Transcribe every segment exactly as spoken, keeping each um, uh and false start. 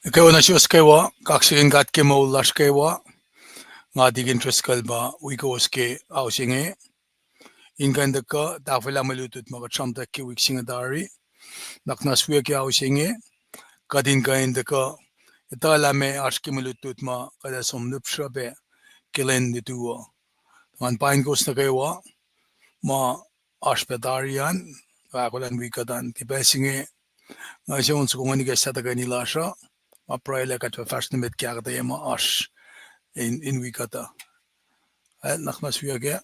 Nuh kwewa nuh suwos kwewa, kaksakihn God ke moul lasr kwewa. Nga Deacon Driscoll pa wi kowos ke ao se inge. In kuh in tuhkuh tahfwelah mwe lutlut ma kuht sramtweack ke wik se inge tari, nuhnak muhnahs wiyuck ke ao se inge, kuht in kuh in tuhkuh etuh lah meac oasr ke mwe lutlut ma kuht ac som lihpsruhpac ke lwen lutu uh. Ngan paing kowos nuh kwewa ma oasr pac tari an, ahkolah in wi kuht an ke pacl se inge. Nga sang on soko ngeni ke sahp tuhkweni lasr uh, ma pruhe lah kuht fah fahsr nuh met ke ahkuhtweyac ma oasr in, in wi kuht uh. Nuhnak muhnahs wiyuck ah.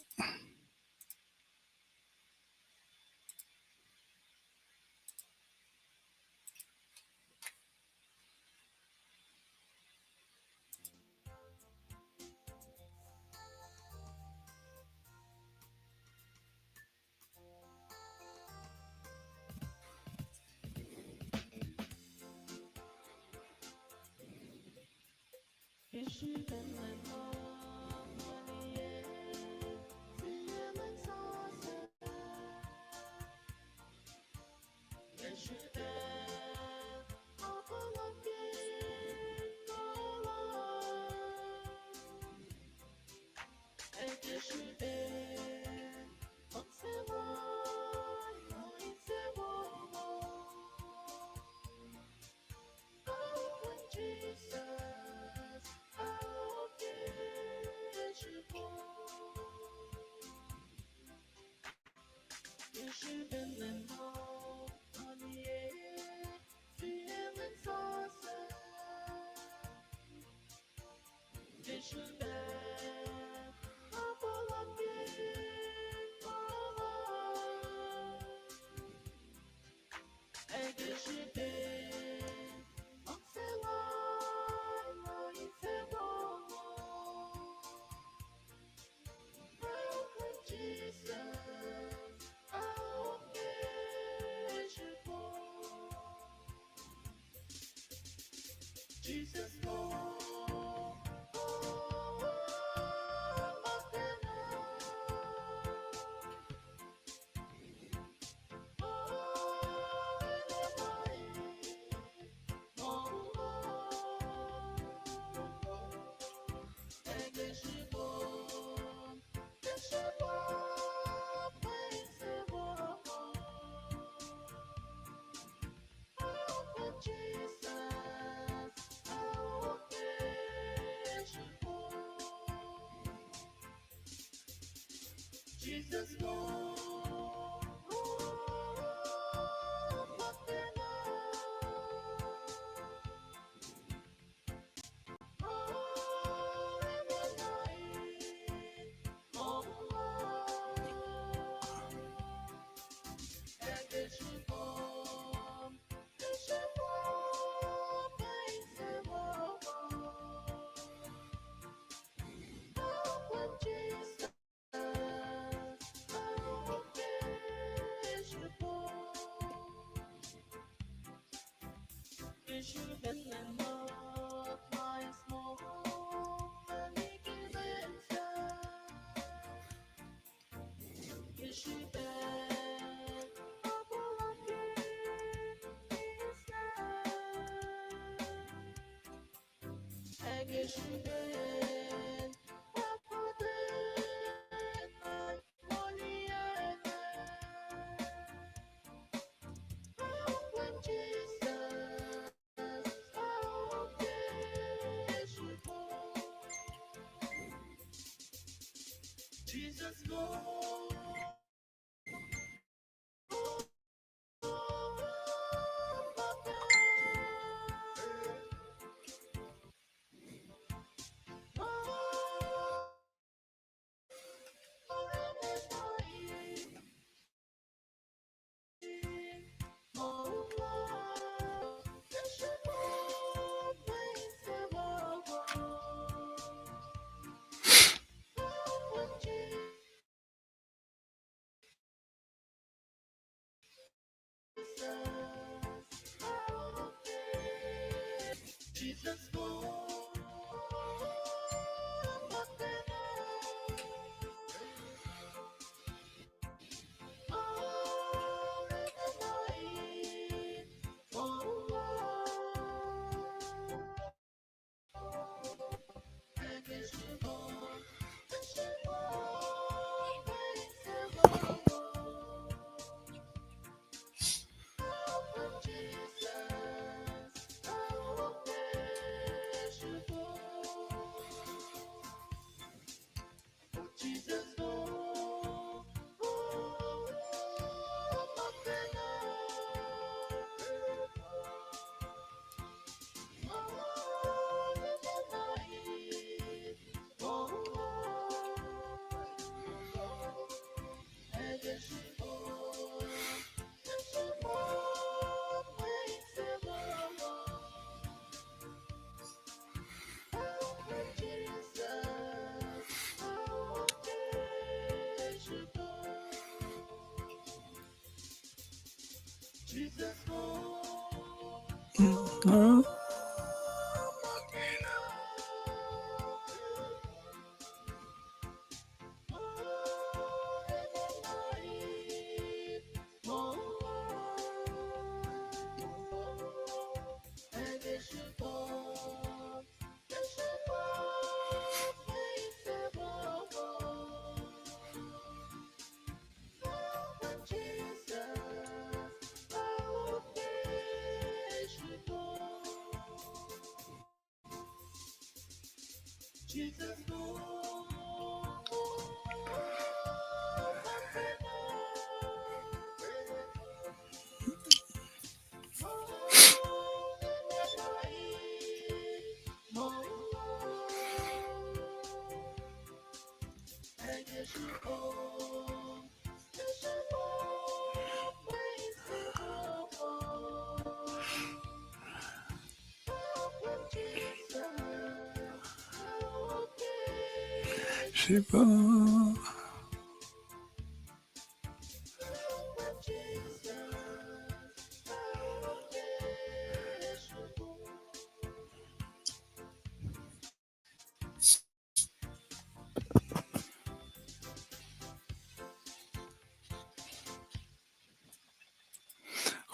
Shiva.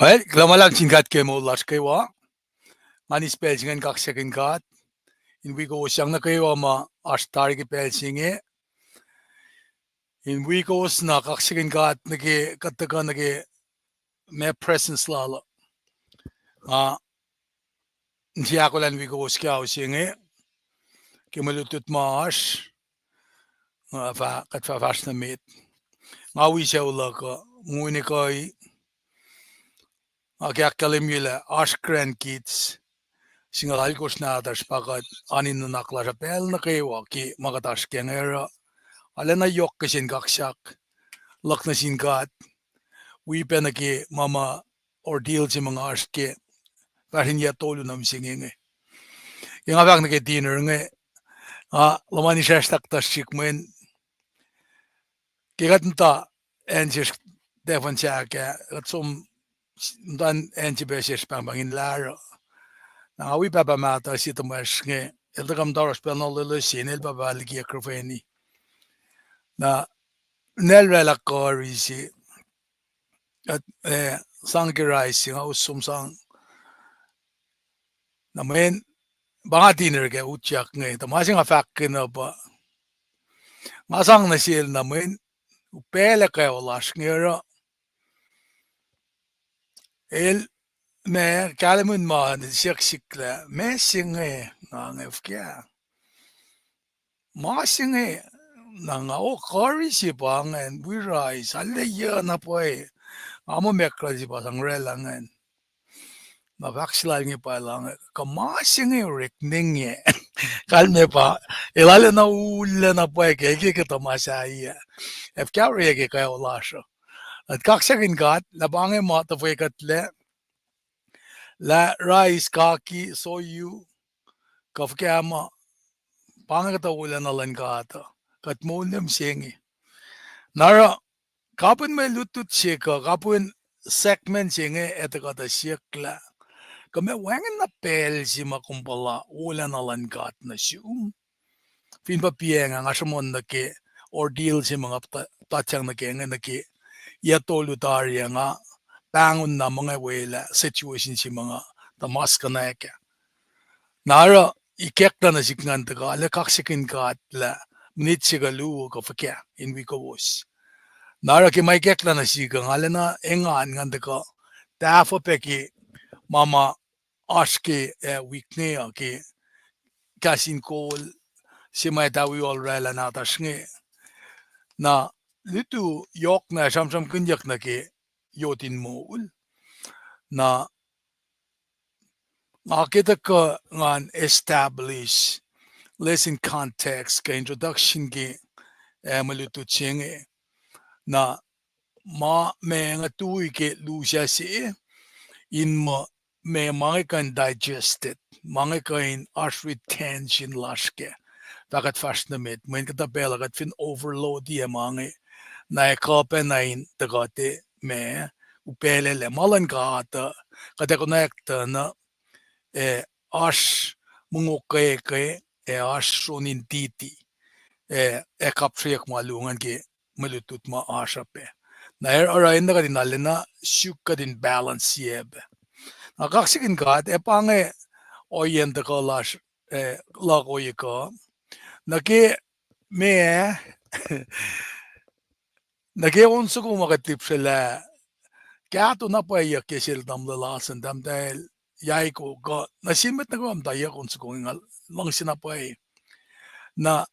Well, kuloh ma luhlahp sin God ke moul lasr kwewa. Nga eis pacl se ingacn kaksakihn God in wi kowos sang nuh kwewa ma oasr tari ke pacl se inge. In wi kowos na kaksakihn God nuh ke kuht tuhkuh nuh ke ma presence lal uh. Nga inse ahkolah in wi kowos ke ao se inge ke mwe lutlut ma oasr, nga fah, kuht fah fahsr nuh met. Nga wi sucu luhk uh, mukul ekuh, nga ke ahkkahlwemye lah oasr grandkids singucul alkosr nahtuhsr pa kuht oan in nuhnak lasr uh pacl nuh kwewa ke ma kuht oasr ke inge oruh arulacna yohk kihsen kaksak luhk nuh sin God, wi pac nuh ke ma ma ordeal se ma nga oasr ke fahsr in yac tolu nuh mihsenge inge. Ke nga fahk nuh ke dinner inge, nga luhman israsrak tuh srihk mweyen ke kuht muhta acn sesr tahfuhn sahk ah, kuht som muhta acn se pac sesr pahngpahng in lah oruh. Na nga wi pahpah mahtuh se tuhmwacsr inge, el tuhkuh muhta oruh pacl na loeloes se inge, el pahpah liki Aberfan. Na nacl oraclah kuhri se, kuht, eh, sang ke rice se, nga us som sang. Na mweyen pa nga dinner ke utyak inge, tuh ma se nga fahk ke na pa nga sang nuh sel na mweyen upac lah kwewa lasr inge oruh el ma kahlwem in ma siyuck sihk lah ma se inge, nga inge fuhkah ma se inge. Na nga, o, kuhri se pa ingacn, wi rice, arlac yuc na pwacye. Nga muh mackerel se pa sang oraclah ingacn. Na fahk se lal inge pa lah inge, kuh ma se inge orek ninge. Kalmac pa, el arlac na ullac na pwacye ke, ke kuhtuh ma sahyac. Ac fuhkah oruh ke kwewa lasr uh. Kuht kaksakihn God lah pa inge ma tuhfwekuhtlac, lah rice, kaki, soyu, kuh fuhkah ma, pa inge kuhtuh wolacna luhn God uh. Kuht moul nuh mihsenge. Na oruh kapihn mwe lutlut se kuh kapihn segment se inge etuh kuhtuh siyuck lah kuh ma wacngihn na pacl se ma kom puhla wolacna luhn God nuh sum. Fin pa piacng ah, nga sruhmuhn nuh ke ordeal se ma nga puhtatyang nuh ke inge nuh ke yac tolu tari ah, nga pahngon na ma inge welah situation se ma nga tuh mas konwacack ah. Na oruh ikacklah nuh sihk ngan tuhkuh, arlac kaksakihn God lah minit se kuh luo kuh fuhkah in wi kowos. Na oruh ke ma ikacklah nuh sihk uh, nga lacna engan ngan tuhkuh tahfuh pac ke ma ma oasr ke, eh, wik inge uh ke kahs in kol se ma etuh wi oraclah nahtuhsr inge. Na lutu yohk na sramsramkihnyuck nuh ke yot in moul. Na nga ke tuhkuh ngan establish lesson context kuh introduction ke, eh, mwe lutlut se inge. Na ma, ma nga tui ke lusac se in muh, ma, ma inge kuh in digested, ma inge kuh in oasr retention lasr kac, fah kuht fahsr nuh met, mweyen kuhtuh pacl uh kuht fin overload-i ma inge, na ac kuh pacna in tuhkuh te ma upaclac lah ma luhn God uh, kuht ac konwacack tuh na, ac oasr mongo keke, ac oasr sron in titi, ac, ac kapsreyuck ma luo ingacn ke mwe lutlut ma oasr uh pac. Na oruh enenuh kuht in arulacna suk kuht in balance sie pac. Na kaksakihn God, ac pa inge ohiyacn tuhkuh lasr, luhk ohiyac kuh. Nuh ke, meac, nuh ke on soko ma kuht lihpsrelah, kahto na pwacye ke sel tamuhlwel Larson, tahmtahel Yaiko, kuh nuh sin mwet nuh kwewa muhtwacwacack on soko inge, nga luhngse na pwacye. Na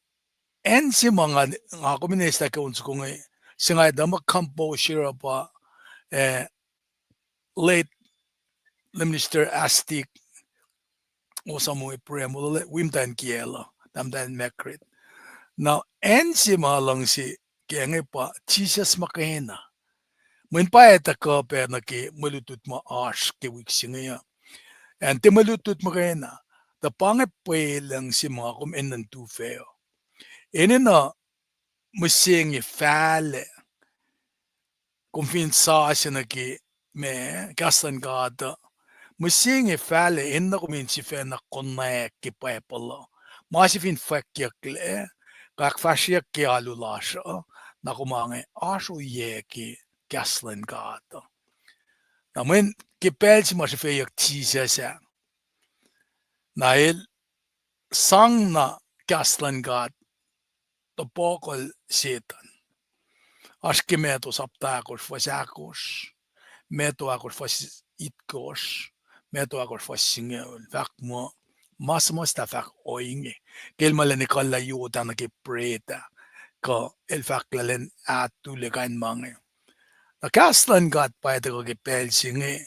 acn se ma nga, nga kom in eslah ke on soko inge, se nga etuh muh composer uh pa, eh, late Minister Astik, Osamo Ephraim, wi muhtwacn kiyacl uh, tahmtahel Margaret. Na acn se ma luhngse ke inge pa Jisus Muhkwena. Mweyen pa ac tuhkuh pac nuh ke mwe lutlut ma oasr ke wik se inge uh. Acn tiac mwe lutlut muhkwena, tuh pa inge pwelucng se ma kom enenuh in tu fac uh. Enenuh mihsenge fahlac, kom fin sasuc nuh ke ma kahs luhn God uh, mihsenge fahlac enenuh kom in sifacna konwacack ke Bible uh. Ma se fin fwackyucklac, kuh ahkfahsryeyuck ke alu lasr uh, na kom inge oasr ohiyac ke kahs luhn God uh. Na mweyen ke pacl se ma srihfeyuck Jisus ah, na el sang na kahs luhn God tohpohkuhl Setuhn. Oasr ke Mattu sapta ahkosr fuhs ahkosr, Mattu ahkosr fuhs itkohsr, Mattu ahkosr fuhs singucul, fahk muh, ma suhmuhslah fahk ohinge, ke el ma lwen ekuhllah yot ah nuh ke bread ah, kuh el fahk lah lwen ahtulac kain ma inge. Na kahs luhn God pa ac tuhkuh ke pacl se inge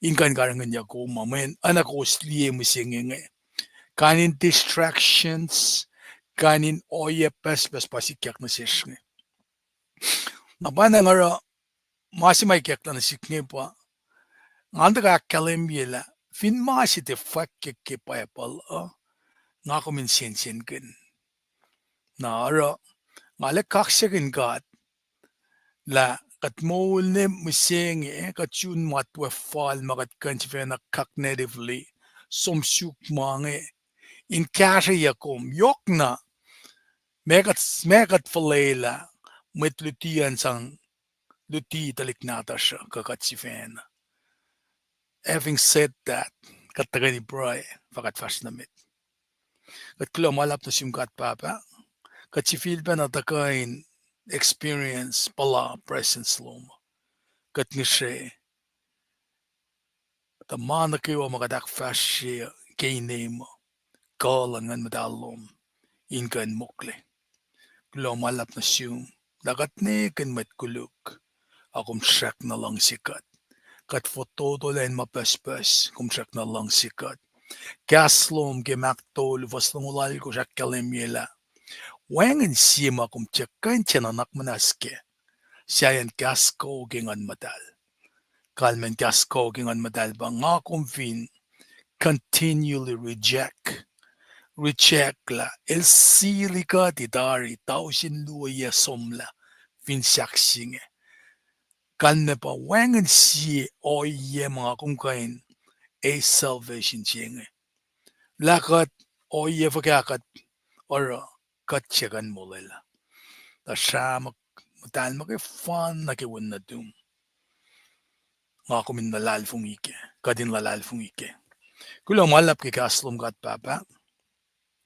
in kuh in karihngihnyuck kom uh, mweyen oacna kowos liye mihsenge inge, kain in distractions, kain in ohiyac pucspucs pa sikyak nuh sesr inge. Na pa nga oruh, ma se ma ikacklah nuh sihk inge pa, nga tuhkuh ahkkahlwemye lah fin ma se tiac fwackyuck ke Bible uh, nga kom in sensenkihn. Na oruh, nga lac kaksakihn God lah kuht moul ne mihsenge, kuht sun matwac fal ma kuht kuh in sifacna cognitively som suk ma inge in kahsrweyuck kom. Yohkna, ma kuht, ma kuht fuhlwelah, mwet luti an sang luti tuhlihk nahtuhsr uh kuh kuht sifacna. Having said that, kuht tuhkweni pruhe, fah kuht fahsr nuh met. Kuht kuloh ma luhlahp nuh sum God Pahpah, kuht sifilpacna tuhkuh in experience puhla presence lom. Kuht ngihsre tuh ma nuh kwewa ma kuht ahkfahsrye ke inem uh, kuh luhn Nguhn Muhtahl lom in kuh in mokle. Kuloh ma luhlahp nuh sum lah kuht ne kihn mwet koluk, a kom srackna luhngse kuht. Kuht fototolac in ma pucspucs, kom srackna luhngse kuht. Kahs lom ke Mark tolu fuhs longoul alkosr ahkkahlwemye lah wacngihn sie ma kom tiac kuh in tiac nuhnak muhnahs kac, sahyacn kahs kuh ke Nguhn Muhtahl. Kalmacn kahs kuh ke Nguhn Muhtahl pa nga kom fin continually reject, reject lah el sili kuhti tari tausin luo yac somlah fin sahk se inge. Kalmac pa wacngihn sie ohiyac ma nga kom kuh in eis salvation se inge. Lah kuht ohiyac fuhkah kuht oruh, kuht srackna molwelah. Tuh srah muhtahl muhkwena nuh ke wen nuhtum, nga kom in luhlahlfongi kac, kuht in luhlahlfongi kac. Kuloh ma luhlahp ke kahs lom God Pahpah,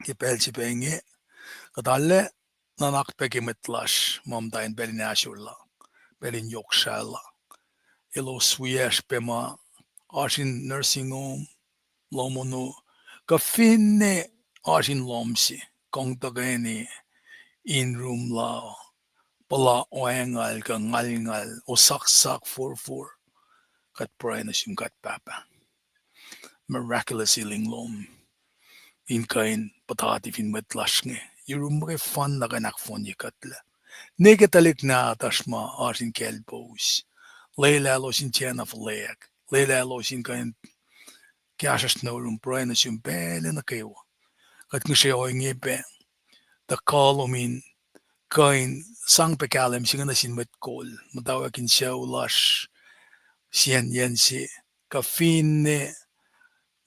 ke pacl se pa inge, kuht arlac nuhnak pac ke mwet lasr ma muhta in pacl in ahsor la, pacl in yohk srah la. Elos wiyacsr pac ma oasr in nursing home, lohm ono, kuh finne oasr in lohm se, kong tuhkweni in rum la, puhla oangngaul kuh ngalngaul, osaksak forfor. Kuht pruhe nuh sum God Pahpah, miraculous healing lom in kuh in puhtati fin mwet lasr inge. Yurum muhkwena kuh in ahkfohnye kuhtlac. Ne ke tuhlihk nahtuhsr ma oasr in kaclpous, lwelah elos in tiacna fuhlweack, lwelah elos in kuh in kahsruhsr nuh yurum. Pruhe nuh sum pacl nuh kwewa. Kuht ngihsre ohinge pac tuh kuh lom in kuh in sang pac kahlwem se inge nuh sin mwet kol, muhtwacwacack in sucu lasr, Siyacnyacn se, kuh finne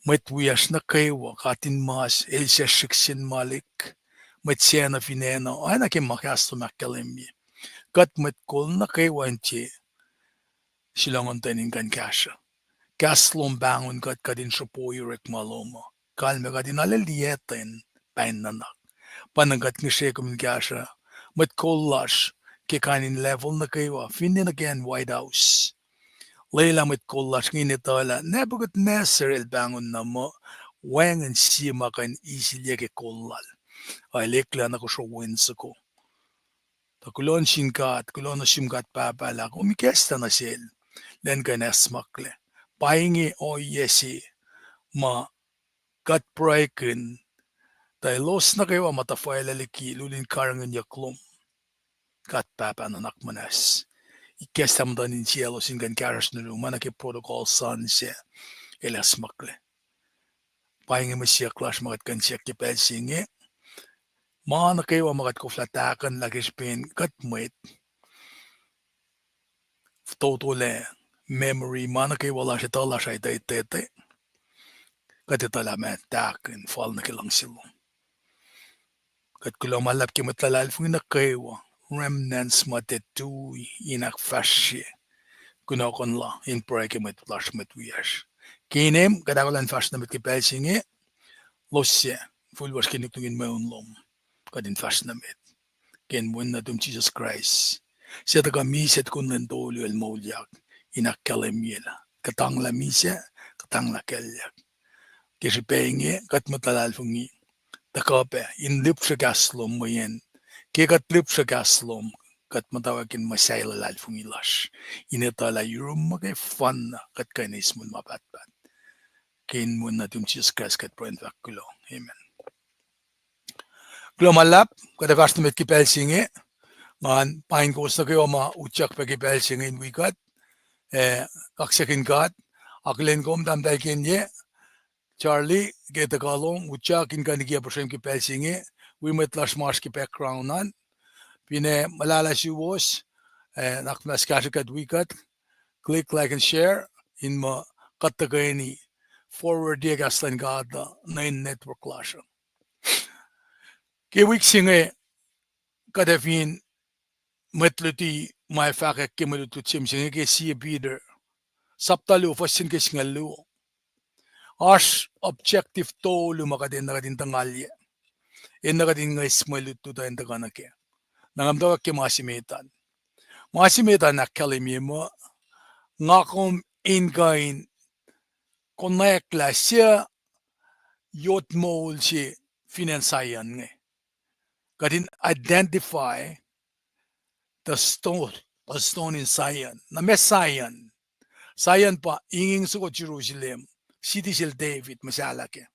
mwet wiyacsr nuh kwewa, katinmas, el siyuck srihk sin malik, mwet sacna fin acn uh, oacna ke ma kahs lom ahkkahlwemye. Kuht mwet kol nuh kwewa in tiac srulohngohn tuh in kuh in kahsruh. Kahs lom pahngon kuht, kuht in sruhpoi orekma lom uh. Kalmac kuht in arlac liyactwen pain nuhnak. Pa na kuht ngihsre kom in kahsruh mwet kol lasr ke kain in level nuh kwewa, finne nuh ke acn White House. Lwelah mwet kol lasr inge in etuh lah Nebuchadnezzar el pahngon na muh wacngihn sie ma kuh in eislah ke kol lal. Ac el eklac na kosro wen soko. Tuh kuloh nuh sin God, kuloh nuh sum God Pahpah lah kom ikacslah nuh sel, elan kuh in acsmaklac. Pa inge ohiyac se ma kuht pruhekihn, tuh elos nuh kwewa ma tuhfahlah liki lulin karihngihnyuck lom, God Pahpah nuhnak muhnahs, ikacslah muhtuhn insiyaclos in kuh in kahsruhsr nuh lom, ma nuh ke protocol san sac, el acsmaklac. Pa inge mwe siyuck lasr ma kuht kuh in siyuck ke pacl se inge. Ma nuh kwewa ma kuht koflah tahkuhnlah ke srihpen kuht mwet totolac, memory, ma nuh kwewa lasr, etuh lasr uh etuh etuh, kuht etuh lah ma tahkihn fal nuh ke luhngse lom. Kuht kuloh ma luhlahp ke mwet luhlahlfongi nuh kwewa, remnants ma tiac tui in ahkfahsrye kunohkohn la in pruhe ke mwet lasr mwet wiyacsr. Ke inem kuht ahkolah in fahsr nuh met ke pacl se inge, losse, fuhlwasr ke nuknuk in mweun lom, kuht in fahsr nuh met. Ke inen wen nuhtum Jisus Kraist, suc tuhkuh misac tukun lwen tolu el moulyak, in ahkkahlwemye lah kuhtanglah misac, kuhtanglah kalyuck. Ke srihpac inge kuht mwet luhlahlfongi tuhkuh pac in lihpsre kahs lom mweyen ke kuht lihpsre kahs lom, kuht muhtwacwacack in muhsahi luhlahlfongi lasr, in etuh lah yurum muh ke fanna kuht kuh in eis moul ma pahtpaht. Ke inen wen nuhtum Jisus Kraist kuht pruhe in fahk kuloh, amen. Kuloh ma luhlahp, kuht ac fahsr nuh met ke pacl se inge. Ngan paing kowos nuh kwewa ma utyak pac ke pacl se inge in wi kuht, ac kaksakihn God. Akihlen kom tahmtahel Kenye, Charlie, ke tuhkuh lom, utyak in kuh in kiyac puhsrem ke pacl se inge, wi mwet lasr ma oasr ke background an. Finne muhlahlah suwos, ac nuhnak muhnahs kahsrwe kuht wi kuht, click like and share, in muh kuht tuhkweni forwardiyac kahs luhn God uh nuh in network lasr uh. Ke wik se inge, kuht ac fin mwet luti ma ac fahkwack ke mwe lutlut se mihsenge ke sie Peter, sapta luo, fuhs se nuh ke singucul luo. Oasr objective tolu ma kuht enenuh kuht in tuhngalye, enenuh kuht in ngwes mwe lutlut uh in tuhkuh nuh kac. Na nga muhtwacwacack ke ma se met an. Ma se met an ahkkahlwemye muh nga kom in kuh in konwacack lah sie yot moul se fin acn Zion inge. Kuht in identify the stone, the stone in Zion. Na ma Zion, Zion pa inging soko Jerusalem, city sel David, muhsahllah kac.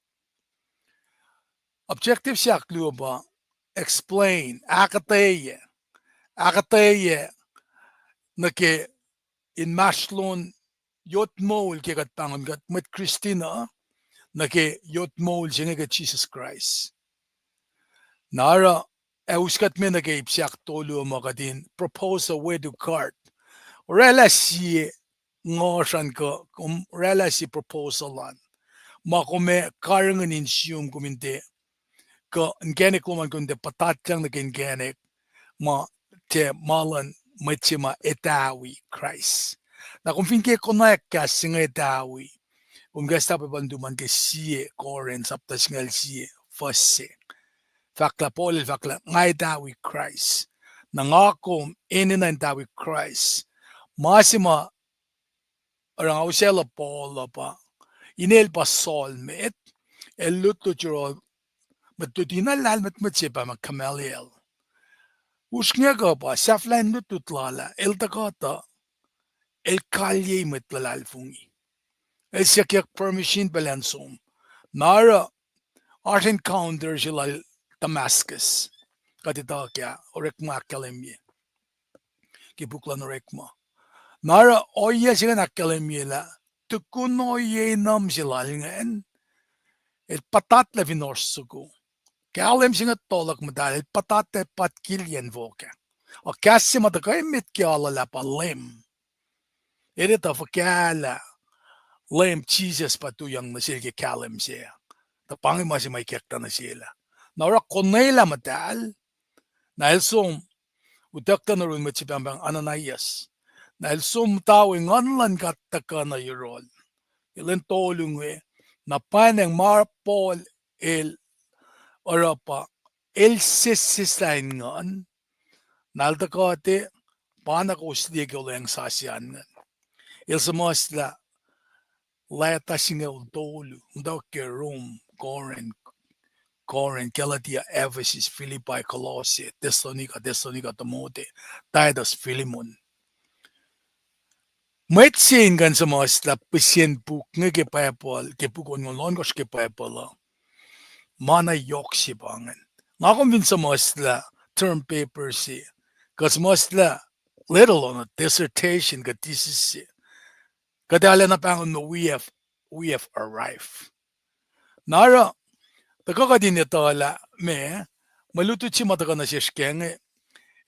Objective se ahkluo pa explain, ahkuhtweyac, ahkuhtweyac nuh ke inmahsrlon yot moul ke kuht pahngon kuht mwet Kristin uh, nuh ke yot moul se inge ke Jisus Kraist. Na oruh ac us kuht me nuh ke ip se ahktolu uh ma kuht in propose a way to God. Oraclah sie nguhsr an kuh kom oraclah sie proposal an ma kom ac karihngihn in sum kom in tiac, kuh inkacnek lom an kom in tiac puhtatyang nuh ke inkacnek ma tiac ma luhn mwet se ma etawi Kraist. Na kom fin ke konwacack kahs se inge etawi, kom kahs tahpwepuh luhn tuhmom ke sie Corinth sapta singucul sie fuhs se. Fahk lah Paul el fahk lah nga etawi Kraist. Na nga kom enenuh in etawi Kraist. Ma se ma oruh nga usaclah Paul uh pa, inel pa Saul met, el lutlut yohrohl mwet luti na lahlmwetmwet se pa ma Gamaliel. Usrnguck uh pa sahflah in lutlut lal ah, el tuhkuh tuh el kalyei mwet luhlahlfongi. El siyuckyuck permission pacl an som. Na oruh oasr encounter se lal Damascus. Kuht etuh ke Orekma ahkkahlwemye, ke puk luhn Orekma. Na oruh ohiyac se ingacn ahkkahlwemye lah tukun ohiyac enum se lal ingacn, el puhtatlac fin oasr soko. Kahlwem se inge tohluhk muhtahl, el puhtatlac patkilyac infohk ah. Ac kahs se ma tuhkuh emet ke alu lal ah pa Leum. El etuh fuhkah lah Leum Jisus pa tuyak nuh sel ke kahlwem se. Tuh pa inge ma se ma ikacklah nuh sel ah. Na oruh konwelah muhtahl, na el som, utuckuh nuh yurin mwet se pahngpahng Ananias. Na el som muhta we Nguhn luhn God tuhkuh nuh yohrohl. Elan tolu inge, na pwacnwacng ma Paul el oruh pa, el sesseslah in nguhn, na el tuh kuhte, pa na kowos liye ke olweacng sasuc an ingacn. El suhmuhslah leta singucul tolu, muhtwacwacack ke Rome, Corinth, Corinth, Galatia, Ephesus, Philippi, Colossae, Thessalonica, Thessalonica, Timothy, Titus, Philemon. Mwet se in kuh in suhmuhslah pihsen puk inge ke Bible, ke puk onngoul ohnkohsr ke Bible uh, ma na yohk se pa ingacn. Nga kom fin suhmuhslah term paper se, kuh suhmuhslah, let alone a dissertation kuh thesis se, kuht arulacna pahngon muh we have, we have arrived. Na oruh, tuhkuh kuht in etuh lah meac, mwe lutlut se ma tuhkuh nuh sesr ke inge,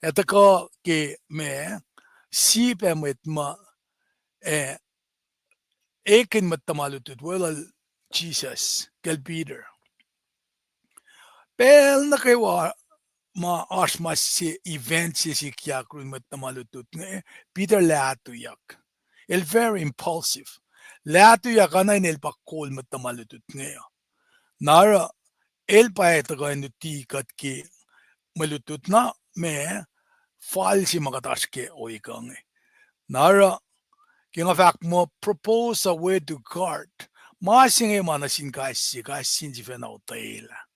ac tuhkuh ke meac, sie pac mwet ma, eh, ekihn mwet tuhma lutlut, weluhl Jisus, kacl Peter. Pacl nuh kwewa ma oasr ma se event se sikyak yurin mwet tuhma lutlut inge, Peter lahtuyak. El very impulsive. Lahtuyak oacna in el pa kol mwet tuhma lutlut inge. Na oruh, el pa ac tuhkuh in luti kuht ke mwe lutlut na meac, fal se ma kuht oasr ke ohiyac inge. Na oruh, ke nga fahk muh propose a way to God, ma se inge ma nuh sin kais sie, kais sie in sifacna otwelah.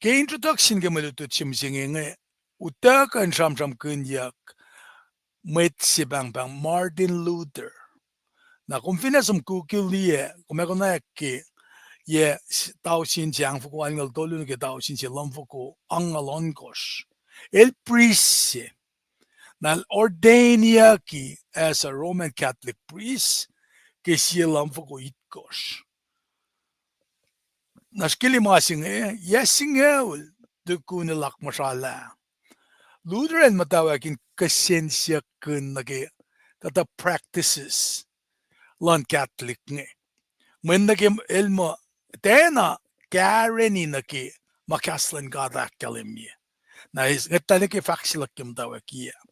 Ke introduction ke mwe lutlut se mihsenge inge, utuckuh in sramsramkihnyuck mwet se pahngpahng Martin Luther. Na kom finne som Google-i ac kom ac konwacack ke yac tausin se angfoko alngoul tolu nuh ke tausin se lumfoko angngaul ohnkohsr, el priest se. Na el ordainiyucki as a Roman Catholic priest ke sie lumfoko itkohsr. Na srihke ma se inge, yac singucul tukun el akmuhsralah, Luther el muhtwacwacack in kihsen siyuckkihn nuh ke kuhtuh practices luhn Catholic inge. Mweyen nuh ke el muh, tiacna kareni nuh ke ma kahs luhn God ahkkahlwemye. Na ngwetlah nuh ke fahk se luhk ke muhtwacwacack ah.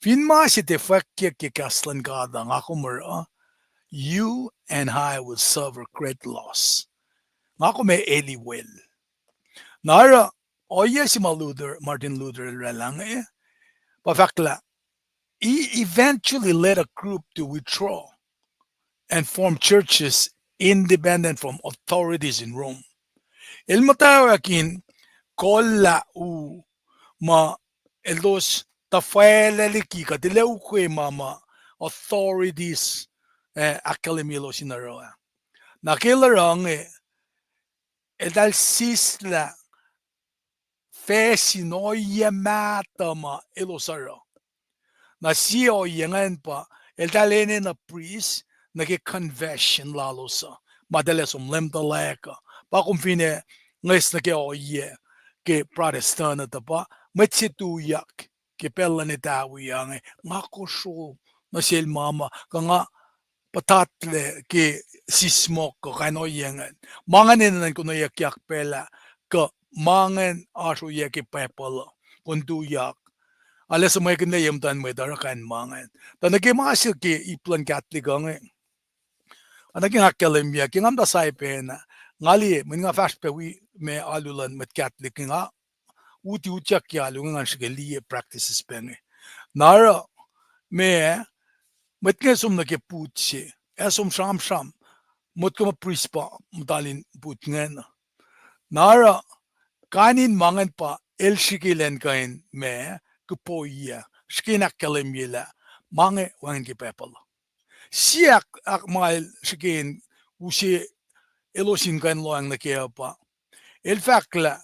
Fin ma se tiac fwackyuck ke kahs luhn God uh, nga kom oruh, you and I will suffer great loss. Nga kom ac eli wel. Na oruh, ohiyac se ma Luther, Martin Luther el oraclah inge, pa fahk lah, he eventually led a group to withdraw and form churches independent from authorities in Rome. El muhtwacwacack in kohllah u ma elos tuhfahlah liki kuht, el ac ukwe ma ma authorities, eh, ahkkahlwemye elos in oruh ah. Na ke el oruh inge, eltahl sislah facsin ohiyac mahtuh ma elos oruh. Na sie ohiyac ingacn pa, eltahl enenuh priest nuh ke confession lalos uh, ma eltahl ac som leum tuhlac uh. Pa kom fin ac nges nuh ke ohiyac ke Protestant uh tuh pa, mwet se tuyak ke pacl luhn etawi uh inge, nga kosro nuh sel ma ma, kuh nga puhtatlac ke sismohk kuh kain ohiyac ingacn. Ma ingacn enenuh in konweyuckyak pacl ah, kuh ma ingacn oasr ohiyac ke Bible uh, kom tuyak. Arlac suhmwekihn lah ye muhtuhn mwet oruh kain ma ingacn. Tuh nuh ke ma se ke ip luhn Catholic uh inge, oacna ke nga ahkkahlwemye ke nga muhta Saipan ah, nga liye, mweyen nga fahsr pac wi ma alu luhn mwet Catholic inge, nga uti utyak ke alu inge ngan srihke liye practices pac inge. Na oruh, ma, mwet inge som nuh ke put se, ac som sramsram, motko muh priest pa muhta lun put ingacn. Na oruh, kain in ma ingacn pa el srihke elan kuh in ma, kuhpoiyac, srihke in ahkkahlwemye lah ma inge wacngihn ke Bible. Sie ahk, ahk ma el srihke in use elos in kuh in lohacng nuh kac uh pa, el fahk lah,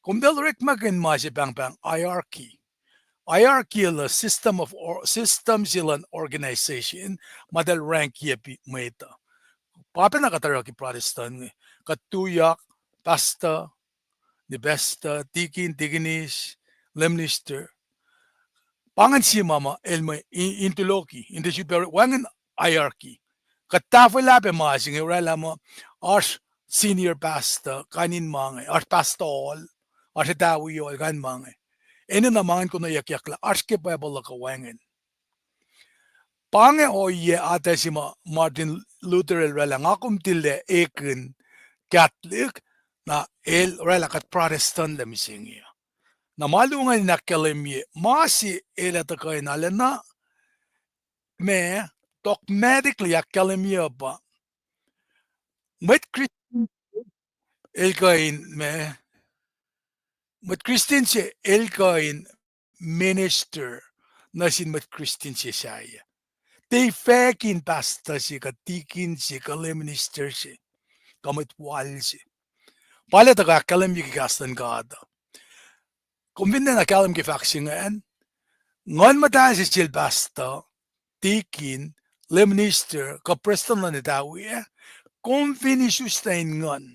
komtacl orekmakihn ma se pahngpahng hierarchy. Hierarchy el system of or-, system se luhn organization ma eltahl rankye mwet uh. Pa pacna kuht oruh ke Protestant inge. Kuht tuyak, pastor, ni pastor, deacon, deaconess, lay minister. Pa ingacn sie ma ma el mwe in, in tuloki, in tuh sifilpac wacngihn hierarchy. Kuht tahfwelah pac ma se inge oraclah muh oasr senior pastor, kain in ma inge, oasr pastor ohl, oasr etawi ohl, kain ma inge. Enenuh ma ingacn konweyuckyak lah oasr ke Bible uh kuh wacngihn. Pa inge ohiyac atac se ma Martin Luther el oraclah, nga kom tilac ekihn Catholic, na el oraclah kuht Protestant lac mihsenge uh. Na ma luo ingacn in ahkkahlwemye ma se el ac tuhkuh in alana, ma, dogmatically ahkkahlwemye uh pa mwet Christian el kuh in, ma, mwet Christian se el kuh in minister nuh sin mwet Christian se sahyac. Tiac fahk in pastor se kuh deacon se kuh lay minister se kuh mwet wal se. Pa el ac tuhkuh ahkkahlwemye ke kahs luhn God uh. Kom fin enenuh kahlwem ke fahk se ingacn, Nguhn Muhtahl se sel pastor, deacon, lay minister kuh prestuhn luhn etawi ah, kom fin isuslac in nguhn,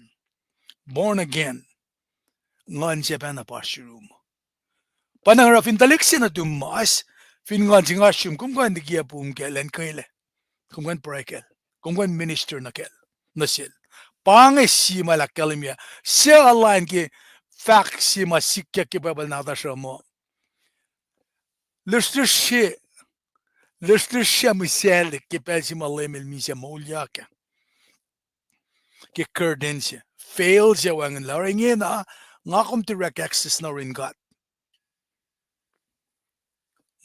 born again, nguhn se pacna pa sum. Pa na oruh fin tuhlihk se nuhtum mas, fin nguhn se inge oasr sum, kom kuh in likiyac pum kacl, enkwelah, kom kuh in pruhe kacl, kom kuh in minister nuh kacl, nuh sel. Pa inge sie ma el ahkkahlwemye, suc align ke fahk se ma sikyak ke Bible nahtuhsr uh muh lihsrlihsr, lihsrlihsr se mihsaclihk ke pacl se ma Leum el misac moulyak ah. Ke curtain se, veil se wacngihn lah oruh ingena, nga kom direct access nuh yurin God.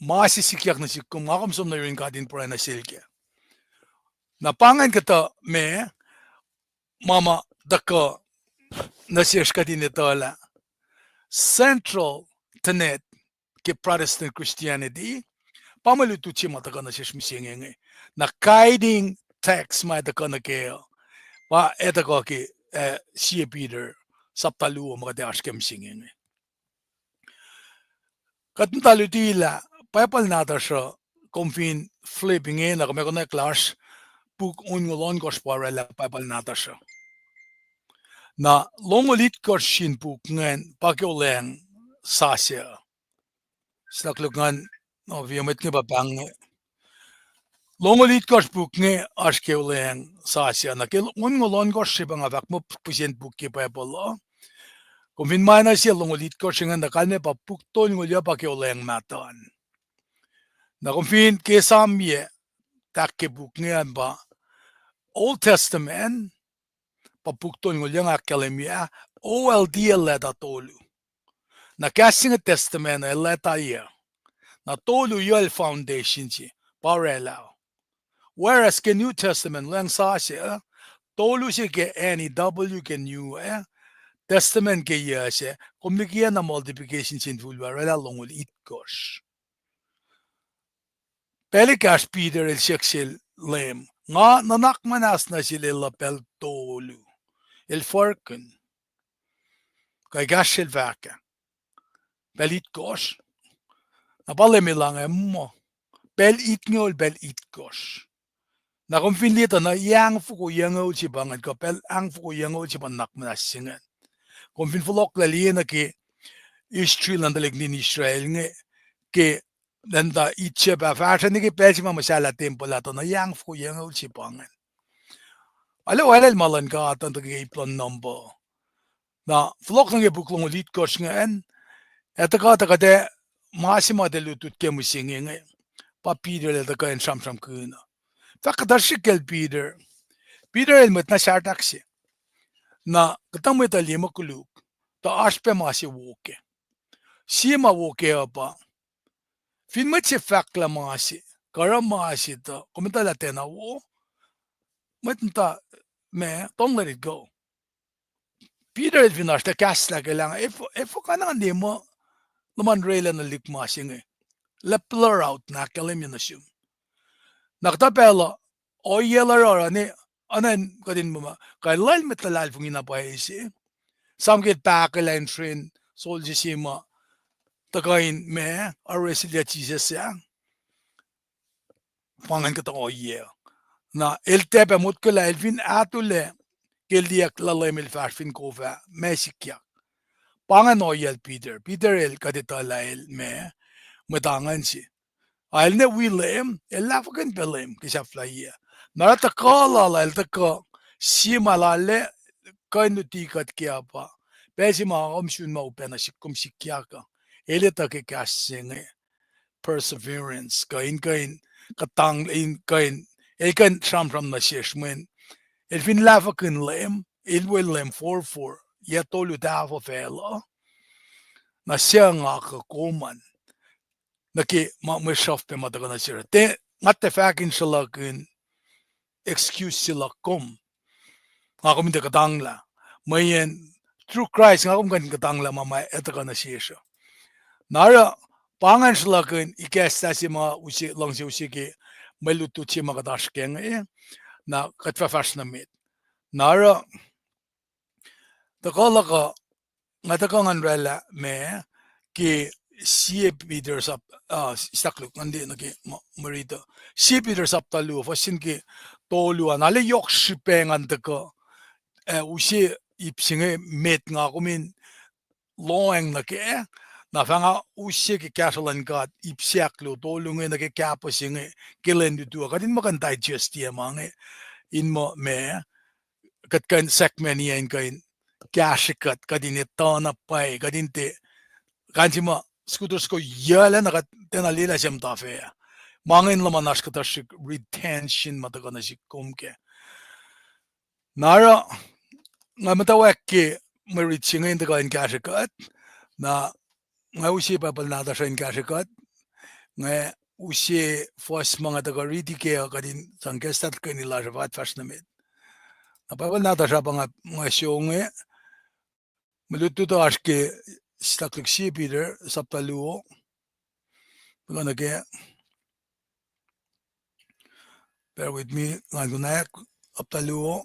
Ma se sikyak nuh sihk kom, nga kom som nuh yurin God in pruhe nuh sel kac. Na pa ingacn kuhtuh ma, ma ma tuhkuh nuh sesr kuht in etuh lah central tenet ke Protestant Christianity, pa mwe lutlut se ma tuhkuh nuh sesr mihsenge inge. Na guiding text ma tuhkuh nuh kac uh, pa ac tuhkuh ke, eh, sie Peter, sapta luo ma kuht ac oasr kac mihsenge inge. Kuht muhta luti lah Bible nahtuhsr uh, kom fin flip ingena, kom ac konwacack lah oasr puk onngoul ohnkohsr pa oraclah Bible nahtuhsr uh. Na longoul itkohsr sin puk ingacn pa ke Olweacng Sasuc. Snuhkluk ngan, o, via mwet inge pa pahng inge. Longoul itkohsr puk inge oasr ke Olweacng Sasuc. Na ke onngoul ohnkohsr se pa nga fahk muh pihsen puk ke Bible uh. Kom fin ma na sie longoul itkohsr ingacn, na kalmac pa puk tolngoul yuc pa ke Olweacng Mahtuh an. Na kom fin ke esamyac, tak ke puk inge an pa Old Testament, pa puk tolngoul yuc nga ahkkahlwemye ah, O L T el leta tolu. Na kahs se inge Testament el leta yuc. Na tolu yuc el foundation se, pa oraclah. Whereas ke New Testament, Olweacng Sasuc, tolu se ke N E W ke New, eh, Testament ke yuc se, kom likiyac na multiplication se infulwac oraclah longoul itkohsr. Pacl ekahsr Peter el siyuck sel Leum, nga nuhnak muhnahs nuh sel elah pacl tolu. El furkihn. Kuh ekahsr el fahk ah, pacl itkohsr. Na pa Leum el lohng ah muh, pacl itngoul, pacl itkohsr. Na kom fin liye tuh na ahngfoko yuhngoul se pa ingacn, kuh pacl ahngfoko yuhngoul se pa nuhnak muhnahs se ingacn. Kom fin fohlohklac liye nuh ke history luhn tuhlihk nuhtin Israel inge, ke lwen tuh Egypt ah fahsruh nuh ke pacl se ma muhsahllah tempuhl ah tuh na ahngfoko yuhngoul se pa ingacn. Arlac oalel ma luhn God uh tuh ke ip luhn number. Na fohlohk nuh ke puk longoul itkohsr ingacn, ac tuhkuh tuh kuht ac, ma se ma tuh lutlut ke mihsenge inge, pa Peter el tuhkuh in sramsramkihn uh. Fahk kuhtuh srihk kacl Peter. Peter el mwet na sahrtahk se. Na kuhtuh mwet uh liye ma koluk, tuh oasr pac ma se wo kac. Sie ma wo kac uh pa, fin mwet se fahk lah ma se, kuh oruh ma se tuh kom etuh lah tiacna wo, mwet muhta, ma, don't let it go. Peter el fin oasr tuh kahslah ke lah, efuh, efuh kuh na ngan liye muh luhman orwaclah nuh lihk ma se inge. Lah blur out na ahkkahlwemye nuh sum. Na kuhtuh pacl uh, ohiyac el oruh ne, oacna kuht in muh ma, kuh lal mwet luhlahlfongi na pwacye se. Esam ke el pahkotwen soldier se ma tuhkuh in ma, arrest-ye Jisus ah. Pa ingacn kuhtuh ohiyac. Na el tiac pac motko lah el fin ahtuhlac ke liyeyuck lah Leum el fahsr fin kof ah, ma sikyak. Pa ingacn ohiyacl Peter. Peter el kuht etuh lah el ma, mwet angan se. A el ne wi Leum, el lahfakihn pac Leum ke sahflahiyac. Na oruh tuhkuh lal ah el tuhkuh sie ma lal ah kuh in luti kuht ke uh pa, pacl se ma kom sun ma upac nuh sihk kom sikyak uh. El etuh ke kahs se inge perseverance, kuh in kuh in kuhtang, in kuh in, el kuh in sramsram nuh sesr mweyen el fin lahfakihn Leum, el wi Leum forfor yac tolu tahfuh facluh, na suc nga kuh kom an, nuh ke ma mwe sruhf pac ma tuhkuh nuh sesr. Tiac nga tiac fahk in sruhlakihn excuse se luhk kom. Nga kom in tiac kuhtanglah. Mweyen through Christ nga kom kuh in kuhtanglah ma ma etuh kuh nuh sesr uh. Na oruh pa ngan sruhlakihn ikacslah se ma use, luhngse use ke mwe lutlut se ma kuht oasr kac inge, na kuht fah fahsr nuh met. Na oruh tuhkuh luhk uh, nga tuhkuh ngan oraclah ma ke sie Peter sap, ah, stakluhk ngan tiac nuh ke mwe riti uh. Sie Peter sapta luo, fuhs se nuh ke tolu an, arlac yohk srihpac ngan tuhkuh, ah, use ip se inge met nga kom in lohacng nuh kac, na fah nga use ke kahsruh luhn God ip se ahkluo tolu inge nuh ke kahpah se inge ke lwen lutu uh. Kuht in muh kuh in digest ma inge, in muh ma kuht kuh in segment-i in kuh in kahsrwe kuht, kuht in etuh na pwacye, kuht in tiac, kain se ma skuter soko yuclac na kuht tiacna lwelah se muhta fac. Ma inge in luhman oasr kuhtuh srihk retention ma tuhkuh nuh sihk kom kac. Na oruh nga muhtwacwacack ke mwe rit se inge in tuhkuh in kahsrwe kuht, na nga use Bible nahtuhsr uh in kahsrwe kuht, nga use fuhs ma nga tuhkuh riti kac uh kuht in sang kahs tat keni lasr uh fah kuht fahsr nuh met. Na Bible nahtuhsr uh pa nga, nga songe, mwe lutlut uh oasr ke stakluhk sie Peter sapta luo. Tuhkuh nuh ke, bear with me, ngan konwacack, sapta luo,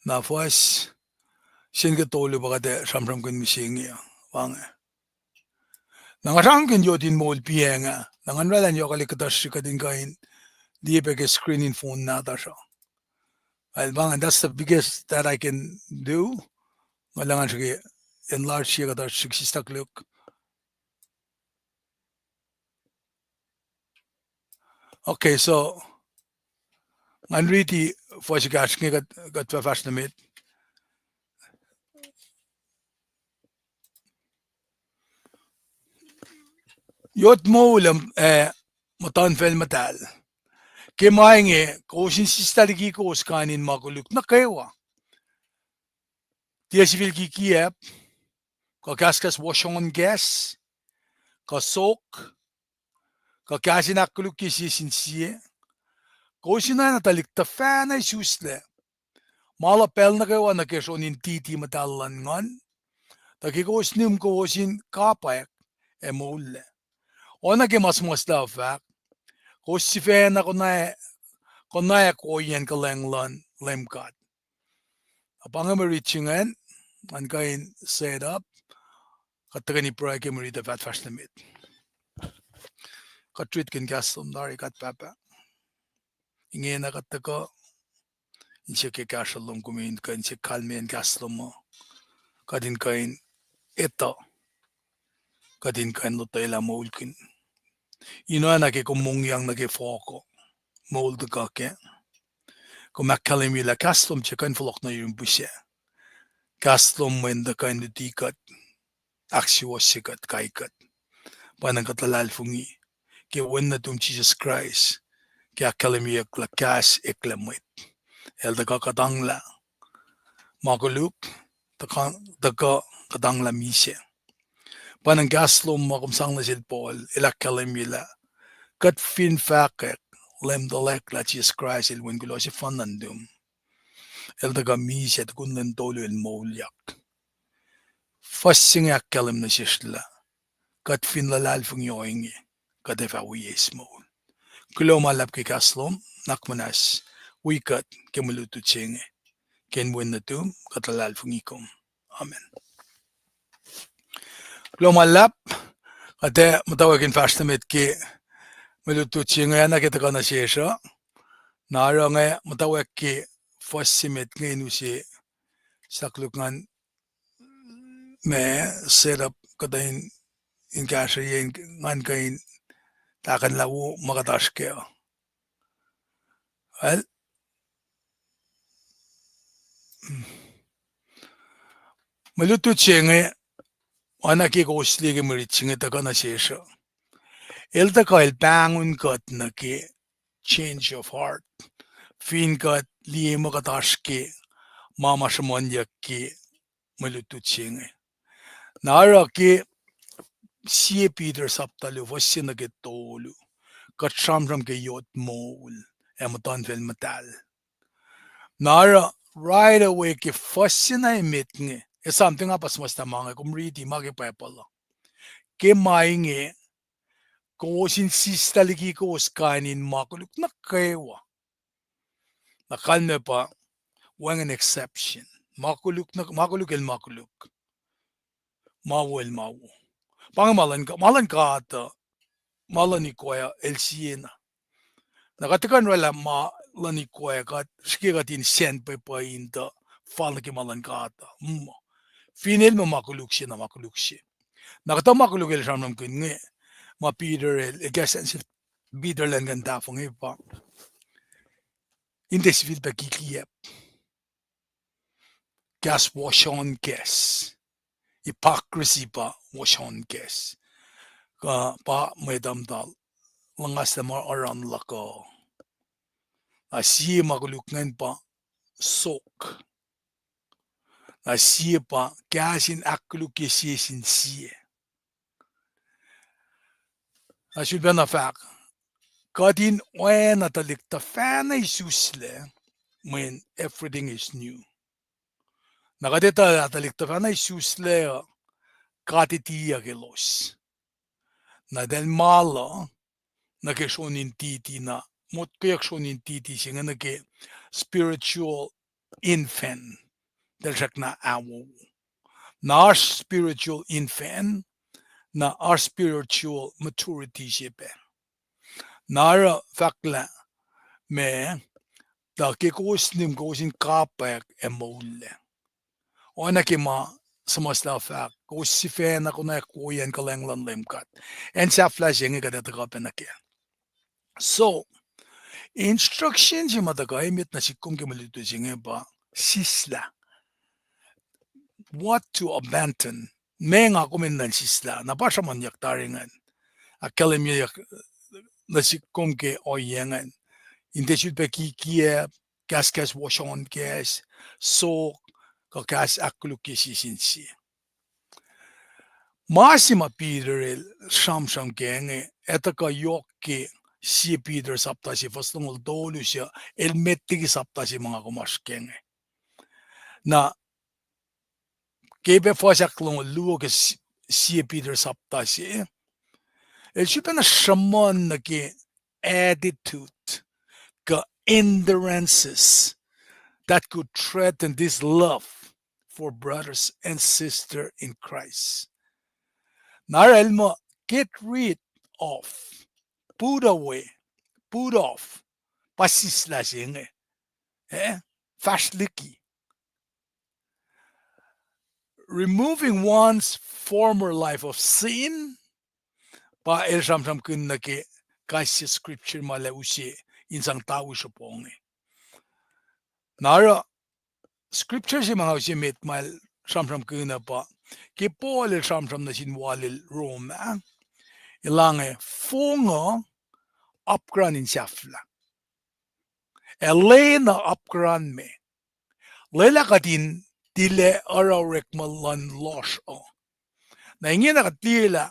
na fuhs se nuh ke tolu pa kuht ac sramsramkihn mihsenge uh, pa inge. Na nga sramsramkihn yot in moul piacng ah, na ngan oraclah in yohkwelihk kuhtuh srihk kuht in kuh in liye pac ke screen in phone nahtuhsr uh. Well, pa inge, that's the biggest that I can do. Nga lah ngan srihke enlarge sie kuhtuh srihk sistakluhk. Okay, so ngan riti fuhs ekahsr inge kuht, kuht fah fahsr nuh met. Yot moul, eh, muhtuhnfacl muhtahl. Ke ma inge, kowos in sislah liki kowos kain in ma koluk nuh kwewa. Tiac sifilki kiacp, kuh kahskahs wosong kahs, kuh sok, kuh kahs in ahkkolukye sie sin sie. Kowos in oacna tuhlihk tuhfahna isuslac, ma luh pacl nuh kwewa nuh ke sronin titi muhtahl luhn nguhn. Tuh ke kowos nihm kowos in kapwack ac moullac. Oacna ke ma suhmuhslah uh fahk, kowos sifacna konwacack, konwacack ohiyacn kuhlwacng luhn Leum God. Na pa inge mwe rit se ingacn, ngan kuh in set up, kuht tuhkweni pruhe ke mwe rit uh fah kuht fahsr nuh met. Kuht rit ke kahs lom tari, kuht Pahpah. Ingena kuht tuhkuh in siyuck ke kahsruh lom, kom in kuh in siyuck kalmeyacn kahs lom uh, kuht in kuh in etuh, kuht in kuh in lotwelah moulkihn. Inoacna ke kom mongyang nuh ke fohk uh, moul tuhkuh kac. Kom ahkkahlwemye lah kahs lom tiac kuh in fohlohk nuh yurin pihsac. Kahs lom mweyen tuh kuh in luti kuht, ahksuwohsye kuht, kai kuht. Pwacnwacng kuht luhlahlfongi ke Wen nuhtum Jisus Kraist, ke ahkkahlwemyeyuck lah kahs eklac mwet. El tuhkuh kuhtanglah ma koluk, tuhkuh, tuhkuh kuhtanglah misac. Pwacnwacng kahs lom ma kom sang nuh sel Paul, el ahkkahlwemye lah kuht fin fahkwack Leum tuhlac lah Jisus Kraist el Wen kuloh sefanna nuhtum, el tuhkuh misac, tukun lwen tolu el moulyak. Fuhs se inge ahkkahlwem nuh sesr lah kuht fin luhlahlfongi ohinge, kuht ac fah wi eis moul. Kuloh ma luhlahp ke kahs lom, nuhnak muhnahs wi kuht ke mwe lutlut se inge. Ke inen Wen nuhtum, kuht luhlahlfongi kom. Amen. Kuloh ma luhlahp, kuht ac muhtwacwacack in fahsr nuh met ke mwe lutlut se inge, oacna ke tuhkuh nuh sesr uh. Na oruh nga muhtwacwacack ke fuhs se met inge in use sahkluk ngan ma set up kuhtuh in in kahsruh ye ngan kuh in tahkuhnlah wo ma kuht oasr kac. Well, mwe lutlut se inge, oacna ke kowos liye ke mwe rit se inge tuhkuh nuh sesr uh, el tuhkuh el pahngon kuht nuh ke change of heart, fin kuht liye muh kuht oasr ke ma ma sruhmuhnyuck ke mwe lutlut se inge. Na oruh ke Sie Peter sapta luo fuhs se nuh ke tolu, kuht sramsram ke yot moul ac muhtuhnfacl muhtahl. Na oruh right away ke fuhs se na emet inge, esam tiac nga puhs muhsta ma inge, kom riti ma ke Bible uh. Ke ma inge, kowos in sislah liki kowos kain in ma koluk nuh kwewa. Na kalmac pa wacngihn exception. Ma koluk, ma koluk el ma koluk. Ma wo el ma wo. Pa inge ma luhn, ma luhn God uh, ma luhn ikoac uh el siena. Na kuht tuhkuh in oraclah ma luhn ikoac uh, kuht srihke kuht in sacn pwepuh in tuh fal nuh ke ma luhn God uh. Mm. Fin el muh ma koluk se na ma koluk se. Na kuhtuh ma koluk el sramsramkihn inge, ma Peter el, el kahs se Peter el an kuh in tahfongwe pa in tiac sifilpac kikiyacp. Kahs wohsonkacs. Hypocrisy pa wohsonkacs. Kuh pa mwe tahmtahel luhngaslah ma oaru luhk uh. Na sie ma koluk ingacn pa sok. Na sie pa kahs in ahkkolukye sie sin sie. Na sulpacna fahk, kuht in oacna tuhlihk tuhfahna isuslac, mweyen everything is new. Na kuht etuh lah tuhlihk tuhfahna isuslac uh, God itiyuck elos. Na eltahl malu nuh ke sron in titi na, motkweyuck sron in titi se inge nuh ke spiritual infant, eltahl srackna awowo. Na oasr spiritual infant, na oasr spiritual maturity se pac. Na oruh fahklah ma, tuh ke kowos nihm kowos in kapwack ac moullac. Oacna ke ma suhmuhslah fahk, kowos sifacna konwacack woiyacn kuhlwacng luhn Leum God. Acn sahflah se inge kuht ac tuhkuh pac nuh kac. So, instruction se ma tuhkuh emet nuh sihk kom ke mwe lutlut se inge pa sislah. What to abandon. Meac nga kom enenuh in sislah, na pa sruhmuhnyuck tari ingacn. Ahkkahlwemyeyuck nuh sihk kom ke ohiyac ingacn. In tiac sulpac kikiyacp, kahskahs wohsonkacs, sok, kuh kahs ahkkolukye sie sin sie. Ma se ma Peter el sramsram kac inge, ac tuhkuh yohk ke Sie Peter sapta se fuhs longoul tolu se, el met liki sapta se ma nga kom oasr kac inge. Na ke pac fuhs ahklongoul luo ke s-, Sie Peter sapta se, el sifacna sruhmuhn nuh ke attitude kuh hindrances that could threaten this love for brothers and sisters in Christ. Na oruh el muh get rid of, put away, put off, pa sislah se inge. Eh? Fahsr liki. Removing one's former life of sin, pa el sramsramkihn nuh ke kais sie scripture ma lah use in sang tawi sropo inge. Na oruh scripture se ma nga use met ma el sramsramkihn uh pa, ke Paul el sramsram nuh sin walel Rome ah, el inge, fong uh apkuhran in sahflah, ac lwen uh apkuhran me. Lwelah kuht in tilac oruh orekma luhn lohsr uh. Na ingena kuht liye lah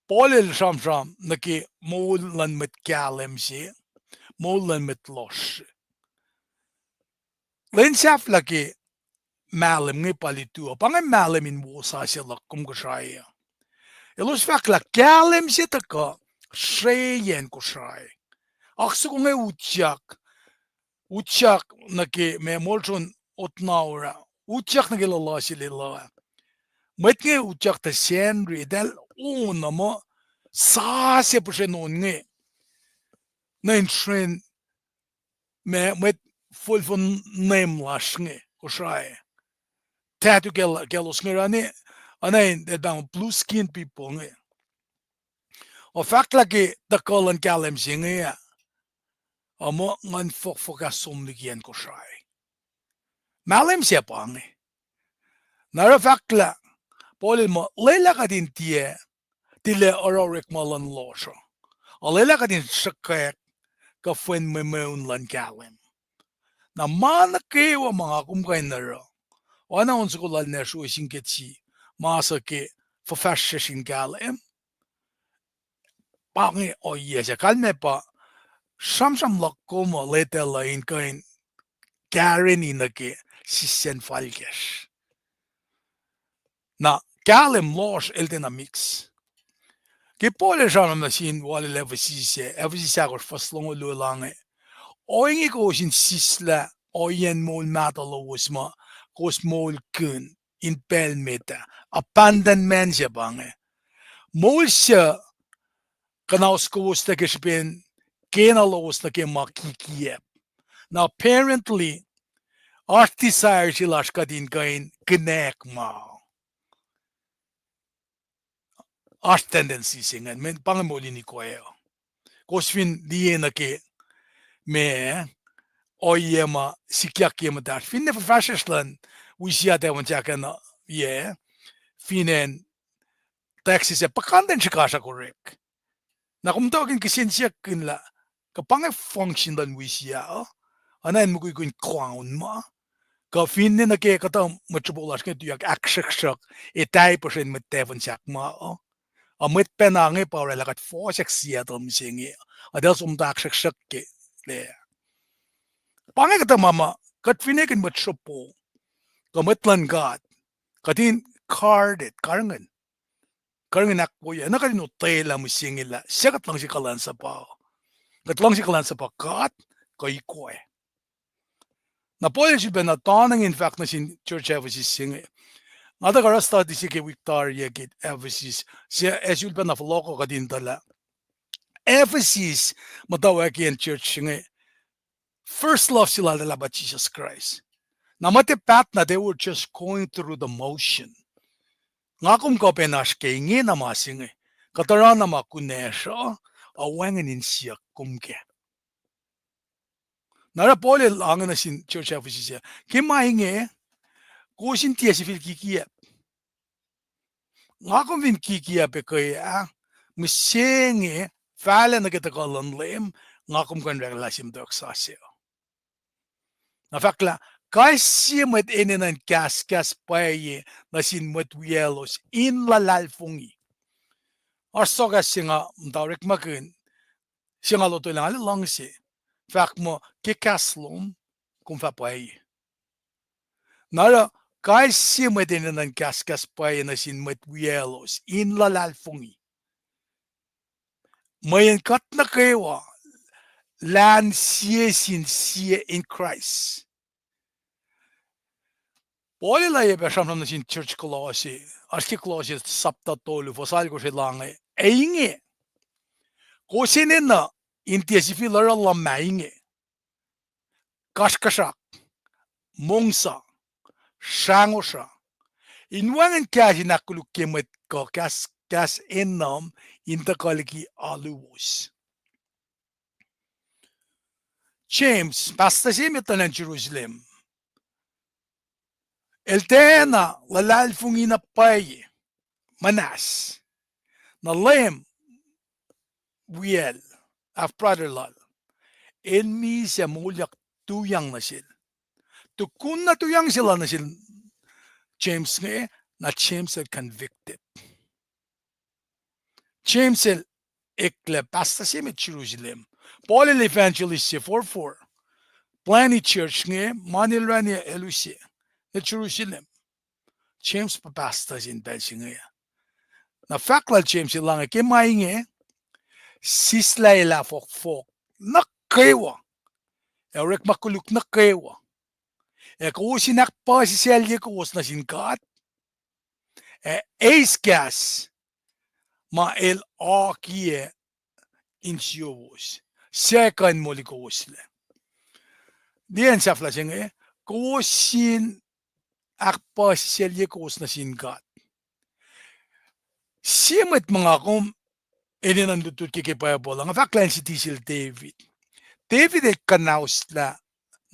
Paul el sramsram nuh ke moul luhn mwet kahlwem se, moul luhn mwet lohsr. Lwen sahflah ke mahlwem inge pa lutu uh, pa inge mahlwem in wosasuc luhk kom Kosrae uh. Elos fahk lah kahlwem se tuhkuh sreyacn Kosrae. Oak soko inge utyak, utyak nuh ke ma moul sron otna orah, utyak nuh ke luhluh se lelu ah. Mwet inge utyak tuh Sacnri, eltahl on uh muh sasuc puhsren on inge nuh in sren ma mwet folfon name lasr inge Kosrae. Tatu kacl-, kaclos inge orani, Oacna in el pahngon blue skin people inge. O fahk lah ke tuhkuh luhn kahlwem se inge ah, uh, muh nguhn fohkfohk ah som liki acn Kosrae. Mahlwem se pa inge. Na oruh fahk lah, Paul el muh lwelah kuht in tiac, tilac oruh orekma luhn lohsr uh, ac lwelah kuht in sruhkwack kuh fwen mweun luhn kahlwem. Na ma nuh kwewa ma nga kom kuh in oruh, oacna on soko lal Nahshon in ketsi, ma suc ke fuhfahsryucsr in kahlwem, pa inge ohiyac se. Kalmac pa, sramsram luhk kom uh lwelah in kuh in kareni nuh ke sisacn falkacsr. Na kahlwem lohsr el tiacna mix. Ke Paul el sramsram nuh sin walil Ephesus ah, Ephesus ahkosr fuhs longoul luo, el inge, ohinge kowos in sislah ohiyacn moul mahtuh lowos ma kowos moulkihn in pacl met ah, abandonment se pa inge. Moul suc kuhnauskowos nuh ke srihpen kena lowos nuh ke ma kikiacp. Na apparently, oasr desire se lasr kuht in kuh in kinak ma. Oasr tendency se ingacn, mweyen pa inge moul in ikoac uh. Kowos fin liye nuh ke ma ohiyac ma sikyak ye muhtahsr, finne fuhfahsryucsr luhn wisiyat ac wonsahkacna, yac, fin acn Texas ah, puhkantwen srihkasrak orek. Na kom muhtwacwacack in kihsen siyuck kihn lah, kuh pa inge function luhn wisiyah uh, oacna in mukwikwi clown ma, kuh finne nuh ke kuhtuh mwet sruhpo lasr inge tuyak ahksruhksruhk, etahi puhsren mwet tafun sahk ma uh. A mwet pacna inge pa orwaclah kuht fohsack Seattle mihsenge, a eltahl som tuh ahksruhksruhk ke lac. Pa inge kuhtuh ma ma kuht finne kihn mwet sruhpo kuh mwet luhn God, kuht in guarded, karihngihn, karihngihn ahkwoye, na kuht in otwelah mihsenge lah suc kuht luhngse kuhlwacnsapuh. Kuht luhngse kuhlwacnsapuh God kuh ikoac. Na Paul el sifilpacna tanangin fahk nuh sin church Ephesus se inge. Nga tuh oruh study se ke wik tari ah ke Ephesus, se ac sifilpacna fohlohkoh kuht in tuh lah Ephesus, muhtwacwacackiyacn church se inge, first love se lal ah pa Jisus Kraist. Na ma tiac paht na, they were just going through the motion. Nga kom kuh pacna oasr ke ingena ma se inge, kuht oruh na ma kunacsr uh, a wacngihn insiyuck kom kac. Na oruh Paul el ange nuh sin church Ephesus ah, ke ma inge, kowos in tiac sifil kikiacp. Nga kom fin kikiacp ke ah, mihsenge, fahlac nuh ke tuhkuh luhn Leum, nga kom kuh in oraclah sie muhtwacwacack sasuc. Na fahk lah, kais sie mwet enenuh in kahskahs pwacye nuh sin mwet wiyaclos in luhlahlfongi. Oasr sokahs se nga muhta orekmakihn, se nga lotwelah nga luhngse, fahk muh ke kahs lom, kom fah pwacye. Na oruh, kais sie mwet enenuh in kahskahs pwacye nuh sin mwet wiyaclos in luhlahlfongi, mweyen kuht nuh kwewa lah sie sin sie in Kraist. Paul el oacyacpac sramsram nuh sin church Kolosse, oasr ke Kolosse sapta tolu, fuhs alkosr, el ange, ac inge, kowos enenuh in tiac sifil oruh luhmah inge: kasrkuhsrak, mongsa, srahngosra, in wacngihn kahs in ahkkoluk ke mwet kuh kahs, kahs enuhm in tuhkuh liki aluwos. James, pastor se met luhn acn Jerusalem, el tiacna luhlahlfongi na pwacye, muhnahs. Na Leum, wiyacl, half brother lal, el misac moulyak tuyang nuh sel. Tukun na tuyang se lal nuh sel James inge, na James el convicted. James el eklac pastor se met Jerusalem. Paul el evangelist se forfor. Plwacni church inge, ma el orani el use nuh Jerusalem. James pa pastor se in pacl se inge. Na fahk lal James el ange, ke ma inge, sislah elah fohkfohk nuh kwewa, ac orekma koluk nuh kwewa, ac kowos in ahkpuhsisaclye kowos nuh sin God, ac eis kahs ma el akiyac insiyowos, suc kuh in molikowoslac. Liyacn sahflah se inge, kowos in ahkpuhsisaclye kowos nuh sin God. Sie mwet ma nga kom enenuh in lutlut ke ke Bible uh, nga fahk lah el siti sel David. David el kuhnahoslah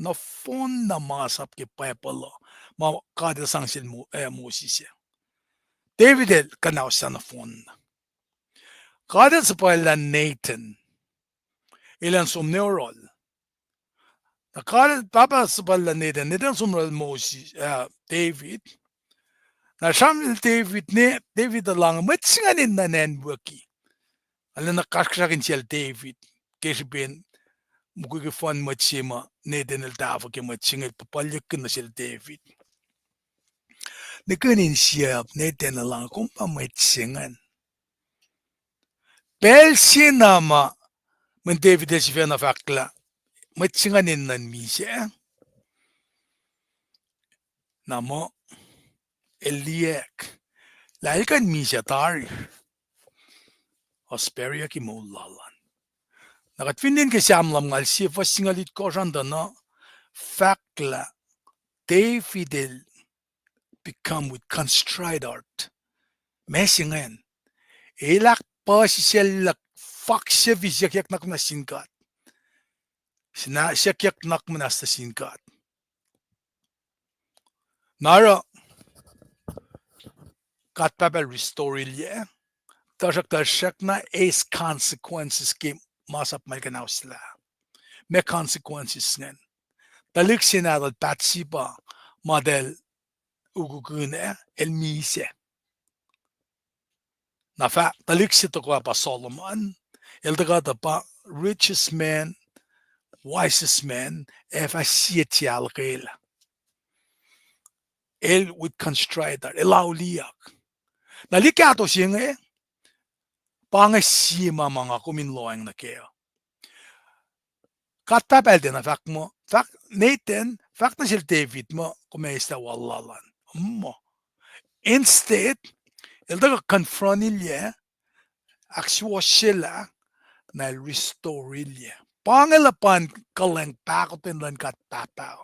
nohfohn na masap ke Bible uh, ma God el sang sel Mo-, eh, Moses ah. David el kuhnahoslah nohfohn na. God el suhpwacllah Nathan elan som nuh yohrohl. Na God el, Pahpah suhpwacllah Nathan, Nathan som nuh yohrohl Moses, ah, David. Na sramsram David ne, David el lohng mwet se ingacn enenuh in acnwucki. Arulacna kasrkuhsrak in sel David ke srihpen mukwikwi fohn mwet se ma Nathan el tahfuh ke mwet se inge, puhpuhlyuckkihn nuh sel David. Nihkihn insiyuck Nathan el lohng, kom pa mwet se ingacn. Pacl se na ma, mweyen David el sifacna fahk lah mwet se ingacn enenuh in misac. Na muh, el liyacack lah el kuh in misac tari, oasr pacreyucki moul lal an. Na kuht fin len ke Sam lumngaul sie fuhs singucul itkohsr an tuh na fahk lah David el become with contrite heart. Ma se ingacn, el ahkpuhsisacllah, faksac fisyuckyuck nuhnak muhnahs sin God. Siyuckyuck nuhnak muhnahs nuh sin God. Na oruh, God Pahpah el restore-ilyac, tuhsruhktuh srackna eis consequences ke masap ma el kuhnahoslah. Ma consequences ingacn? Tuhlihk se nahtuhl Bathsheba, ma eltahl ukukihn ah, el misac. Na fah tuhlihk se tohkoh pa Solomon, el tuhkuh tuh pa richest man, wisest man, ac fah sie tiac ahluhkwelah. El with contrite heart, el auliyak. Na liye kahto se inge, pa inge sie ma ma nga kom in lohacng nuh kac uh. God Pahpah el tiacna fahk muh, fahk Nathan, fahk nuh sel David muh kom ac eislah wal lal an. Muh. Instead, el tuhkuh confront-ilyac, ahksuwohsyelah, na el restore-ilyac. Pa inge lah pa in kuhlwacng pahkotwen luhn God Pahpah.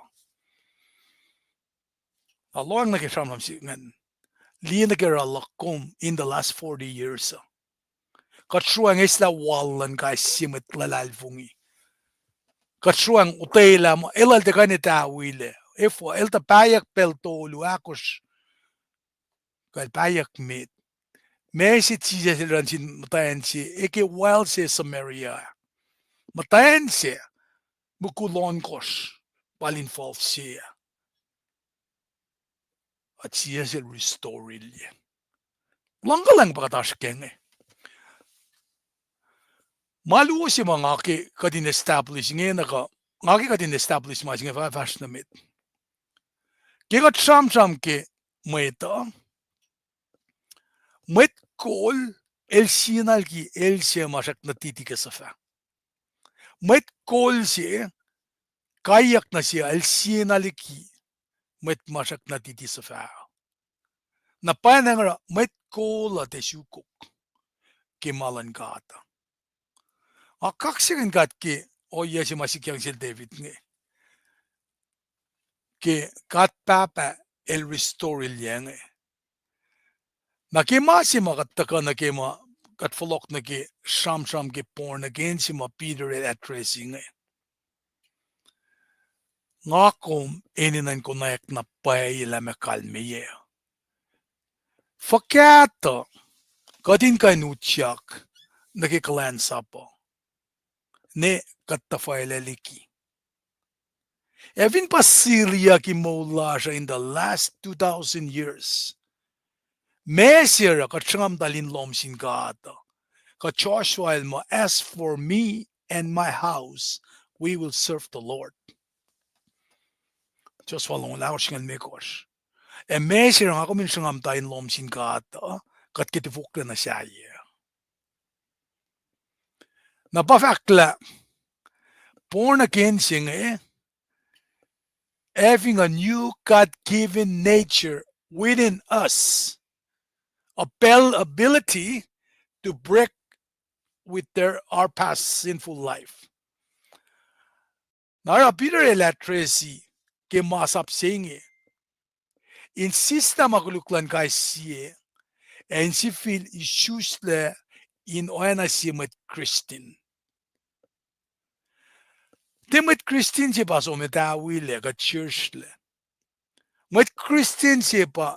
Na lohacng nuh ke sramsram se ingacn. Liye nuh ke oruh luhk kom in the last forty years uh. Kuht sruhacng eislah wal luhn kais sie mwet luhlahlfongi. Kuht sruhacng otwelah muh elos tuh kuh in etawilac. Efuh, el tuh pahyuck pacl tolu ahkosr. Kuh el pahyuck met. Ma se Jisus el oruh nuh sin muhtwacn se, e ke well se Samaria. Muhtwacn se, mukul ohnkohsr, pa el involve se ah. Ac Jisus el restore-ilyac. Luhngkuhlwacng pa kuht oasr ke inge. Ma luo se ma nga ke kuht in establish inge nuh kuh, nga ke kuht in establish ma se inge fah fahsr nuh met. Ke kuht sramsram ke mwet uh, mwet kol, el sie na liki el se ma srackna titi ke suhfah. Mwet kol se, kaiyuck nuh se el sie na liki mwet ma srackna titi suhfah. Na pwacnwacng oruh mwet kol uh tiac sukok ke ma luhn God uh. Nga kaksakihn God ke ohiyac se ma sikyang sel David inge. Ke God Pahpah el restore-ilyac inge. Na ke ma se ma kuht tuhkuh nuh ke ma, kuht fohlohk nuh ke sramsram ke born again se ma Peter el address inge. Nga kom enenuh in konwacack na pwacye lah ma kalmeyac. Fuhkah tuh kuht in kuh in utyak nuh ke kuhlwacnsap uh, ne kuht tuhfwaclac liki. Ac fin pa siliyucki moul lasr uh in the last two thousand years, ma se oruh kuht sruhnga muhtahl in lohm sin God uh, kuh Joshua el muh, as for me and my house, we will serve the Lord. Joshua longoul ahkosr singucul limekohsr. Ac ma se oruh nga kom in sruhnga muhtahl in lohm sin God uh, kuht ke tifoklac nuh sahyac. Na pa fahk lah born again se inge, having a new God-given nature within us, a bel-, ability to break with their, our past sinful life. Na oruh Peter el address ke masap se inge, in sislah ma koluk luhn kais sie, ac in sifil isuslac in oacna sie mwet Kristin. Tiac mwet Kristin se pa som etawilac kuh churchlac. Mwet Kristin se pa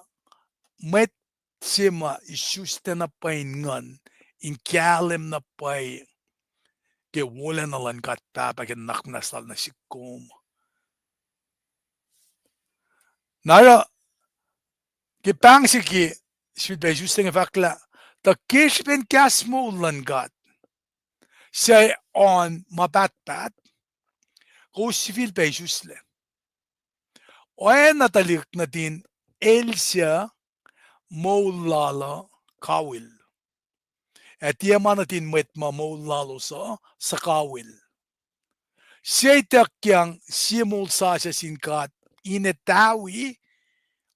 mwet se ma isuslac na pwacye in nguhn, in kahlwem na pwacye ke wolacna luhn God Pahpah ke nuhnak muhnahs lal nuh sihk kom. Na oruh ke pahng se ke sifil pac isuslac inge fahk lah, tuh ke srihpen kahs moul luhn God suc oan ma pahtpaht, kowos sifil pac isuslac. Oacna tuhlihk nuhtin el suc moul lal uh kawihl, ac tiac ma nuhtin mwet ma moul lalos uh suhkawihl. Sie ituckyang sie moul sasuc sin God in etawi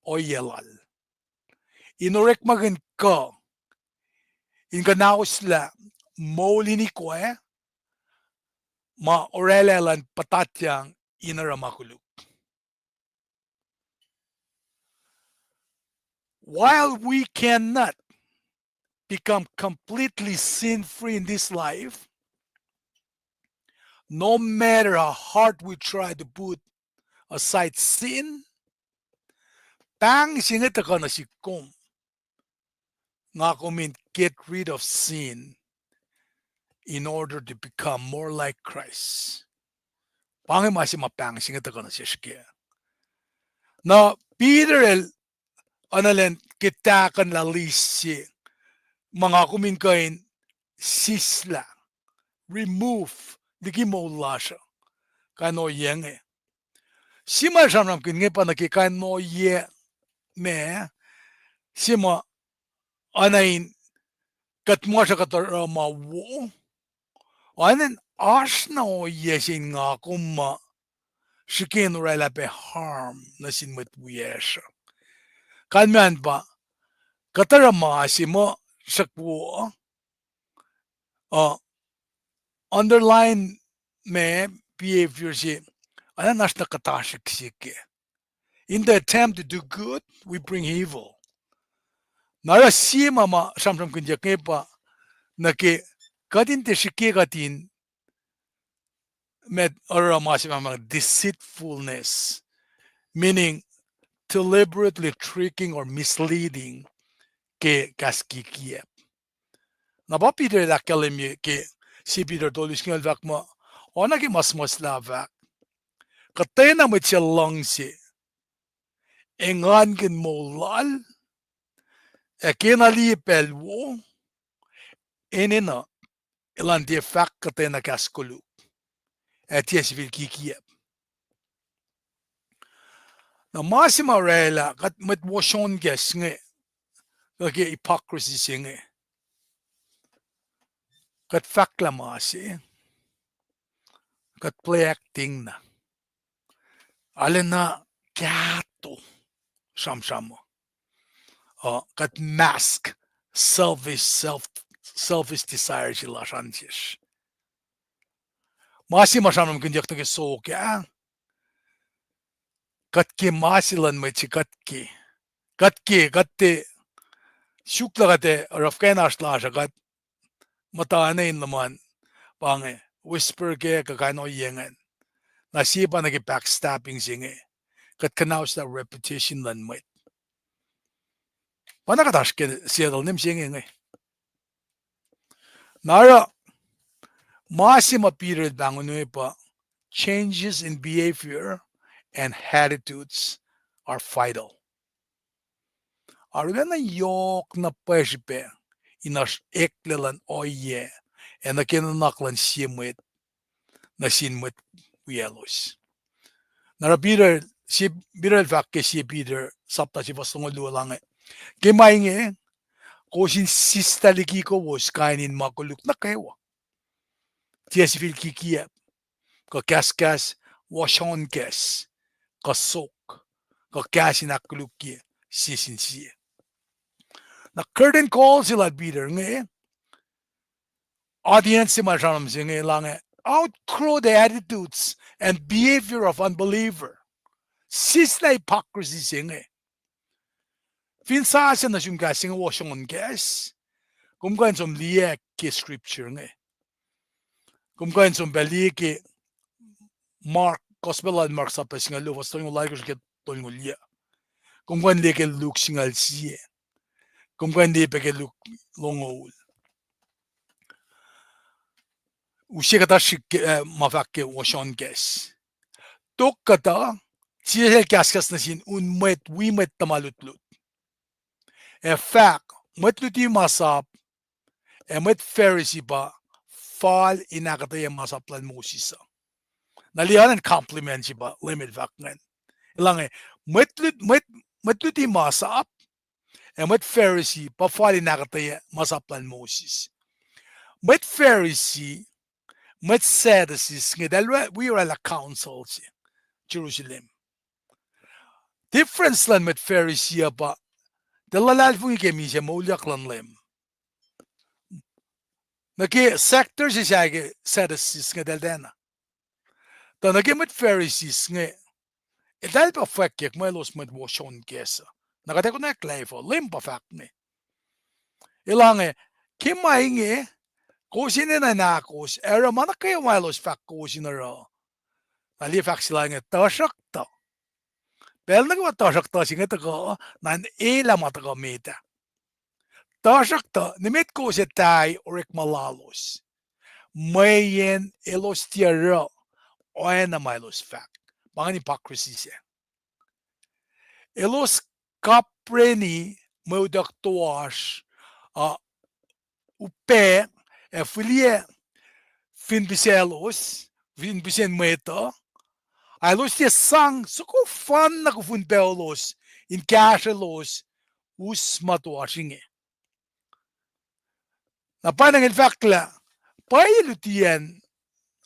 ohiyac lal, in orekmakihn kuh in kuhnaoslah moul in ikwac ma orwaclah elan puhtatyang in oruh ma koluk. While we cannot become completely sin free in this life, no matter how hard we try to put aside sin, pahng se inge tuhkuh nuh sihk kom. Nga kom in get rid of sin in order to become more like Christ. Pa inge ma se ma pahng se inge tuhkuh nuh sesr kac. Na Peter el, oacna elan ke tahkuhnlah list se ma nga kom in kuh in sislah, remove, liki moul lasr uh, kain ohiyac inge. Sie ma sramsramkihn inge pa nuh ke kain ohiyac ma, sie ma oacna in kuht muh sruh kuht oruh ma wo, oacna in oasr na ohiyac se in nga kom ma srihke in orwaclah pac harm nuh sin mwet wiyacsr uh. Kalmacn pa, kuht oruh ma se muh sruhk wo, uh, underlying ma behavior se, oacna in oasr na kuhtasrihk se kac. In the attempt to do good, we bring evil. Na oruh sie ma ma sramsramkihnyuck inge pa nuh ke kuht in tiac srihke kuht in met oruh ma se ma deceitfulness, meaning deliberately tricking or misleading ke kahs kikiacp. Na pa Peter el ahkkahlwemye ke sie Peter tolu singucul fahk muh, oacna ke ma suhmuhslah fahk, kuhtwena mwet suc luhngse engankihn moul lal, ac kena liye pacl wo, enenuh elan tiac fahk kuhtwena kahs koluk, ac tiac sifil kikiacp. Na ma se ma orwaclah kuht mwet wohsonkacs inge, nuh ke hypocrisy se inge. Kuht fahklah ma se, kuht play acting na. Arulacna kahto sramsram uh. Uh, kuht mask selfish, self, selfish desire se lasr an sesr. Ma se ma sramsramkihnyuck nuh ke soko ah, kuht ke ma se luhn mwet se kuht ke, kuht ke, kuht tiac suk lah kuht ac oruh fuhkah in oasr lasr uh, kuht muhtana in luhman pa inge whisper kac kuh kain ohiyac ingacn. Na sie pa nuh ke backstabbing se inge, kuht kuhnaoslah reputation luhn mwet. Pa na kuht oasr ke settle ne mihsenge inge. Na oruh ma se ma Peter el pahngon we pa, changes in behavior and attitudes are vital. Arulacna yohk na pwacye srihpac in oasr eklac luhn ohiyac ac nuh ke nuhnak luhn sie mwet nuh sin mwet wiyaclos. Na oruh Peter, sie, Peter el fahk ke sie Peter sapta se fuhs longoul luo, el ange, ke ma inge, kowos in sislah liki kowos kain in ma koluk nuh kwewa, tiac sifil kikiacp, kuh kahskahs wohsonkacs, kuh sok, kuh kahs in ahkkolukye sie sin sie. Na curtain call se lal Peter inge, audience se ma sramsram se inge el ange, outgrow the attitudes and behavior of unbeliever. Sislah hypocrisy se inge. Fin sasuc nuh sum kahs se inge, woshonkahs, kom kuh in som liye ke scripture inge. Kom kuh in som pac liye ke Mark, Gospel lal Mark sapta singucul luo, fuhs tolngoul alkosr ke tolngoul yuc. Kom kuh in liye ke Luke singucul sie. Kom kuh in liye pac ke Luke longoul. Use kuhtuh srihk ke, eh, ma fahk ke woshonkahs. Tok kuhtuh, Jisus el kahskahs nuh sin un mwet, wi mwet tuhma lutlut, ac fahk, mwet luti masap ac mwet Pharisee pa fal in ahkuhtweyac masap lal Moses uh. Na liye oan compliment se pa Leum el fahk ingacn. Elange, mwet lut-, mwet, mwet luti masap ac mwet Pharisee pa fal in ahkuhtweyac masap lal Moses. Mwet Pharisee, mwet Sadducees inge, eltahl wi oraclah council se Jerusalem. Difference luhn mwet Pharisee uh pa, eltahl luhlahlfongi ke misac moulyak luhn Leum. Nuh ke sector se sahyac ke Sadducees inge eltahl tiacna. Tuh nuh ke mwet Pharisees inge, eltahl pa fwackyuck muh elos mwet woshonkahs uh. Na kuht ac konwacack lah efuh, Leum pa fahk inge. Elange, ke ma inge, kowos enenuh in ahkos, ac oruh ma nuh kwewa elos fahk kowos in oruh. Na liye fahk se lal inge, tuhsruhktuh. Pacl nuh kwewa tuhsruhktuh se inge tuhkuh, na in elah ma tuhkuh met ah. Tuhsruhktuh nimet kowos etai orekma lalos, mweyen elos tiac oruh oacna ma elos fahk. Pa ingacn hypocrisy sac. Elos kapreni mwe utuck toasr, uh, upac, ac fihliyac fin pihsalos, fin pihsen mwet uh, ac elos tiac sang soko fan na kufun pac elos in kahsrwelos us ma toasr inge. Na pa ingacn el fahk lah, pwacye lutiyacn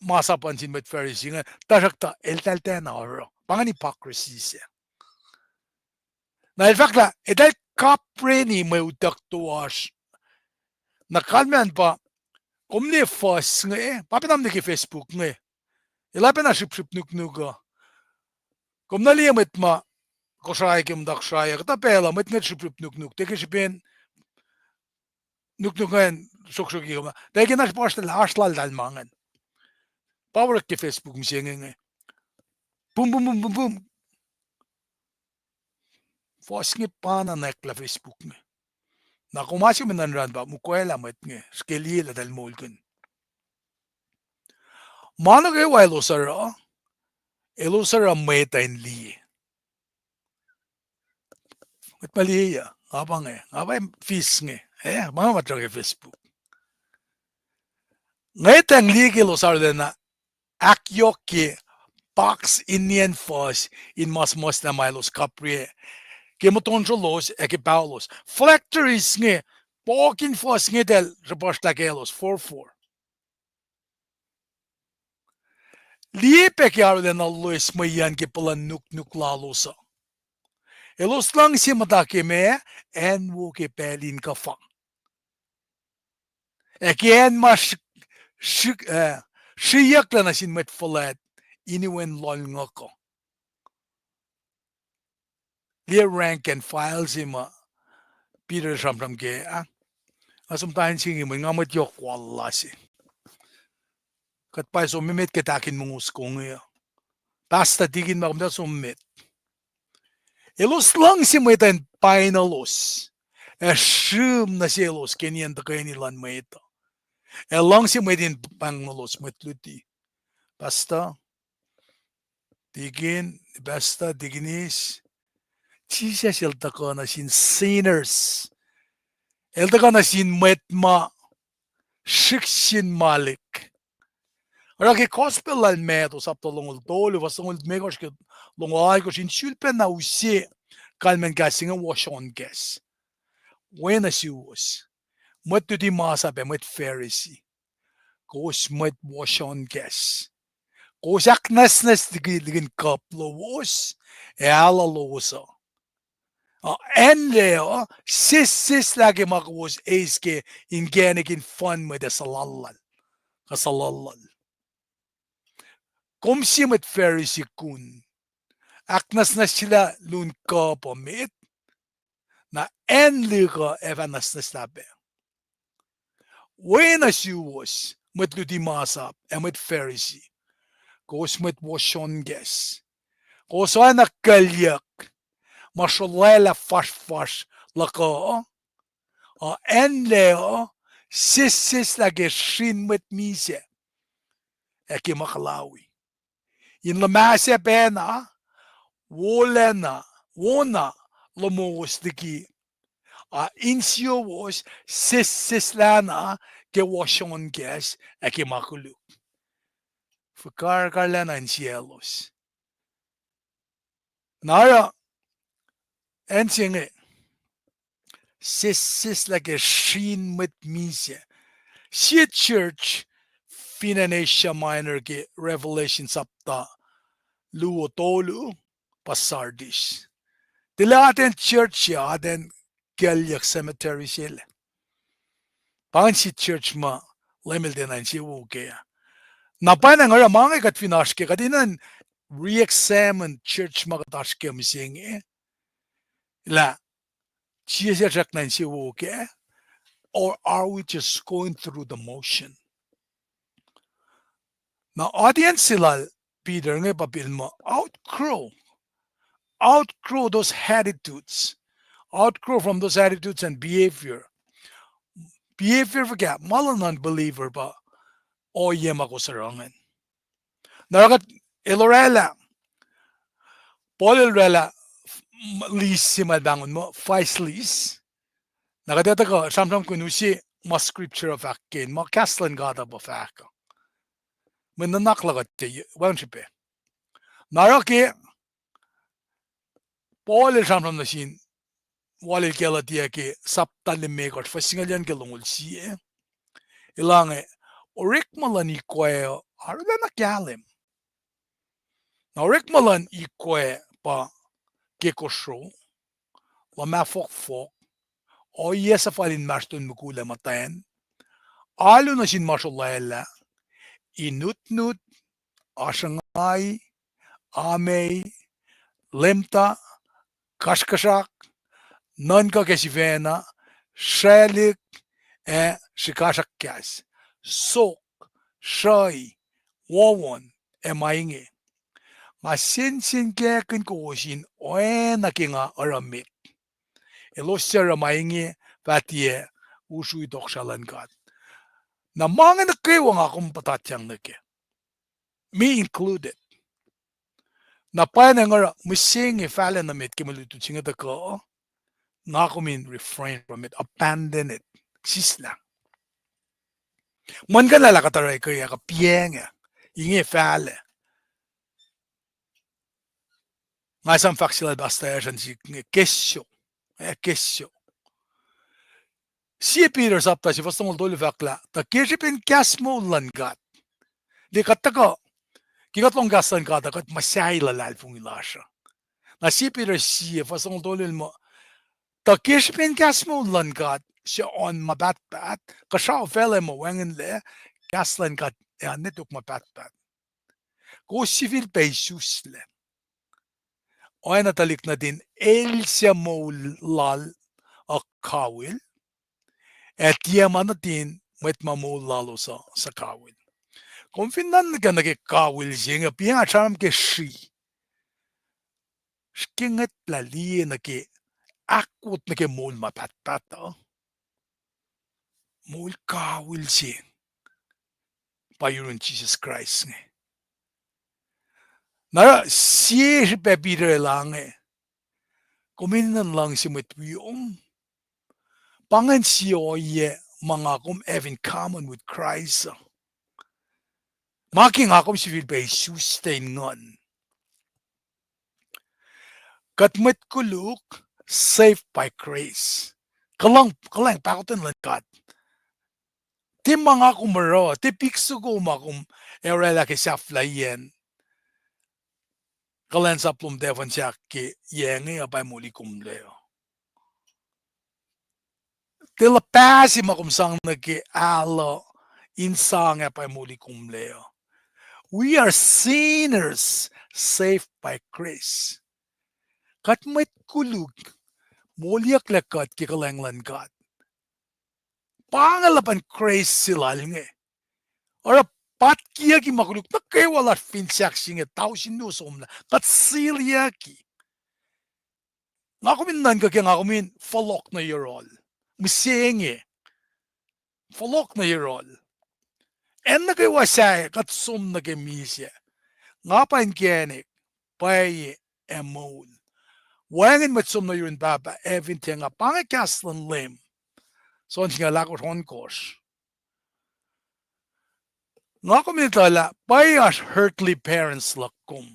masap an sin mwet Pharisee inge, tuhsruhktuh eltahl tiacna oruh. Pa ingacn hypocrisy sac. Na el fahk lah, eltahl kapreni mwe utuck toasr. Na kalmacn pa, kom liye fuhs inge, pa pacna mwe ke Facebook inge. Elah pacna srihpsrihp nuknuk uh. Kom na liye mwet ma Kosrae ke muhta Kosrae uh, kuhtuh pacl uh mwet inge srihpsrihp nuknuk, tiac ke srihpen nuknuk ingacn sroksrokye kom. Tuh ke na srihpac oasr lal, oasr laltahl ma ingacn. Pa orek ke Facebook mihsenge inge. Pum, pum, pum, pum, pum. Fuhs inge pa na nwacklah Facebook inge. Na kom ma se kom enenuh in run pa mukwelah mwet inge, srihke liye lah eltahl moulkihn. Ma nuh kwewa elos oruh, elos oruh mwet uh in liye. Mwet ma liye uh, nga pa inge, nga pa fis inge, eh, ma nga muhta ke Facebook. Ngetang liye ke elos arulacna ahkyohkye box in nien fuhs in mas muhslah ma elos kapriyac ke muhtuhnsolos ac ke paholos. Phylacteries inge, pokin fuhs inge eltahl srihpasrlah kaclos forfor. Liye pac ke arulacna loes mweyen ke puhlan nuknuk lalos uh. Elos luhngse muhta ke ma, acn wo ke pacl in kuhfa. Ac ke acn ma sri-, sri-, eh, sriyucklac nuh sin mwet fuhlwact, iniwen lohlnguck uh. Liye rank and file se ma Peter sramsram ke, ah? Nga som ta in singi mwe, nga mwet yohk wal lase. Kuht pa som emet ke tahkin mongo soko inge uh. Pastor, tikin ma kom ta som met. Elos luhngse mwet uh in painguhlos, ac srihm nuh selos ke nien tuhkweni luhn mwet uh. Ac luhngse mwet in painguhlos, mwet luti. Pastor, tikin, pastor, tikinis. Jisus el tuhkuh nuh sin sinners. El tuhkuh nuh sin mwet ma srihk sin malik. Oruh ke Gospel lal Matthew sapta longoul tolu, fuhs longoul limekohsr ke longoul alkohsr, in sulpacna use kalmacn kahs se inge woshonkahs. Wen nuh suwos, mwet luti masap ac mwet Pharisee. Kowos mwet woshonkahs. Kowos ahknwacsnwacs liki, likin kuhp lowos ac alu lowos uh. Ah, acn lac uh sesseslah ke ma kowos eis ke inkacnek in fun mwet ac suhlallal, kuh suhlallal. Kom sie mwet Pharisee kun, ahknwacsnwacsyelah lun kuhp uh met, Na acn lihk uh ac fah nwacsnwacslah pac. Oacna suwos, mwet luti masap ac mwet Pharisee, kowos mwet wohsonkacs. Kowos oacna kuclyuck ma srolwaclah fasrfasr luhk uh, uh, acn lac uh, sesseslah ke srin mwet misac ac ke ma kuhlawi, in luhmahsacpacna wolacna, wona lohm-owos liki, a insiyowos sesseslah na ke wohsonkacs ac ke ma koluk. Fuhkah karkarlacna insiyaclos. Na oruh, acn se inge, sesseslah ke srin mwet misac. Sie church fin acn Asia Minor ke Revelation sapta luo tolu pa Sardis. Tilac atacn church ah, atacn kuclyuck cemetery se lac. Pa ingacn sie church ma Leum El tiacna insewowo kac. Na pwacnwacng oruh ma inge kuht fin oasr kac, kuht enenuh in re-examine church ma kuht oasr kac mihsenge, lah sie sesr srackna insewowo kac, or are we just going through the motion? Na audience se lal Peter inge pa pacl ma outgrow, outgrow those attitudes, outgrow from those attitudes and behavior. Behavior fuhkah? Ma luhn unbeliever pa ohiyac ma kowos oruh ingacn. Na oruh kuht, el orwaclah, Paul el orwaclah list se ma el pahngon muh vice list. Na kuht ac tuhkuh sramsramkihn use ma scripture uh fahk kac, ma kahs luhn God uh pa fahk uh. Mwe nuhnak luhk uh tiac wacngihn srihpac. Na oruh ke Paul el sramsram nuh sin walil Galatia ke sapta limekohsr, fuhs singucul yuc nuh ke longoul sie, el inge, orekma luhn ikoac uh arulacna kahlwem. Na orekma luhn ikoac pa ke kosro, luhmah fohkfohk, ohiyac suhfal inmahsrlon mukul ac muhtwacn, alu nuh sin ma srolwaclah, inutnut, asrungai, amei, lemta, kasrkuhsrak, nuhnkuh ke sifacna, sraclihk, ac srihkasrak kahs, sok, sruhi, wohwohn, ac ma inge. Nga sensenkackihn kowos in oacna ke nga oruh met. Elos suc oruh ma inge fah tiac usrui tohkohsrahi luhn God. Na ma inge nuh kwewa nga kom puhtatyang nuh kac, me included. Na pwacnwacng oruh mihsenge fahla nuh met ke mwe lutlut se inge tuhkuh, nga kom in refrain from it, abandon it, sislah. Muhlkuhnlah lah kuht oruh ke kuh piacng ah, inge fahla. Nga esam fahk se lal Pastor Asher sik inge, kessyo, eh, kessyo. Sie Peter sapta sie fuhs longoul tolu fahk lah, tuh ke srihpen kahs moul luhn God. Liye kuht tuhkuh, ke kuht lohng kahs luhn God uh, kuht muhsahi luhlahlfongi lasr uh. Na sie Peter sie fuhs longoul tolu el muh, tuh ke srihpen kahs moul luhn God suc oan ma pahtpaht, kuhsrao facluh ma wacngihnlac, kahs luhn God ac oan nwe tok ma pahtpaht. Kowos sifilpac isuslac. Oacna tuhlihk nuhtin el suc moul lal uh kawihl, ac tiac ma nuhtin mwet ma moul lalos uh suc kawihl. Kom fin nuhnkuh nuh ke kawihl se inge, piacng sramsram ke sri. Srihke ngwetlah liye nuh ke, ahkwot nuh ke moul ma pahtpaht uh. Moul kawihl se pa yurun Jisus Kraist inge. Na oruh sie srihpac Peter el inge, kom enenuh in luhngse mwet wiom. Pa ingacn sie ohiyac ma nga kom have in common with Christ uh. Ma ke nga kom sifilpac isuslac in nguhn. Kuht mwet koluk, saved by grace. Kuhlwacng, kuhlwacng pahkotwen luhn God. Tiac ma nga kom oruh, tiac pik soko ma kom ac orwaclah ke sahflahiyacn kuhlwacnsap lom tahfuhn sahk ke yac inge uh pa moli kom lac uh. Tiac luhpah se ma kom sang nuh ke alu in sang ah pa moli kom lac uh. We are sinners saved by grace. Kuht mwet koluk, moliyucklac kuht ke kuhlwacng luhn God. Pa inge luhpan Christ se lal inge. Oruh patkiyucki ma koluk nuh kwewa lasr fin sahk se inge, tausin luo somlah, kuht siliyucki. Nga kom in nuhnkuh ke nga kom in fohlohk nuh yohrohl. Mihsenge. Fohlohk nuh yohrohl. Acn nuh kwewa sahyac, kuht som nuh ke misac. Nga pa inkacnek, pwacye, ac moul. Wacngihn mwet som nuh yurin Pahpah ac fin tiac nga. Pa inge kahs luhn Leum. John singucul ahkosr, ohnkohsr. Nga kom in etuh lah pwacye oasr earthly parents luhk kom.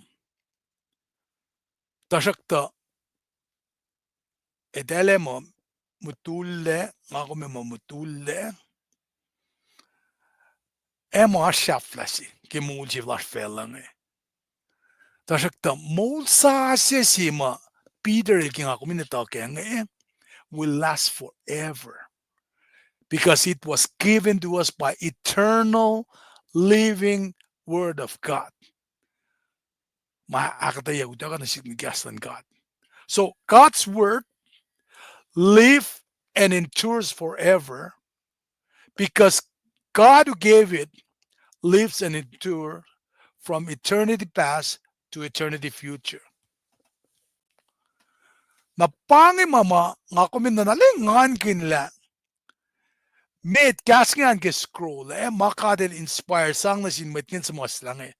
Tuhsruhktuh, eltahl ac muh mutullac, nga kom ac muh mutullac, ac muh oasr sahflah se ke moul se lasr facluh inge. Tuhsruhktuh moul sasuc se ma Peter el ke nga kom in etuh kac inge will last forever, because it was given to us by eternal living word of God. Ma ahkuhtweyac utuckuh nuh sihk in kahs luhn God. So God's word live and endures forever because God who gave it lives and endures from eternity past to eternity future. Na pa inge ma ma nga kom in nuhna leng ngan kihn lah met kahs inge an ke scroll, ac ma God el inspire sang nuh sin mwet ingacn suhmuhslah inge.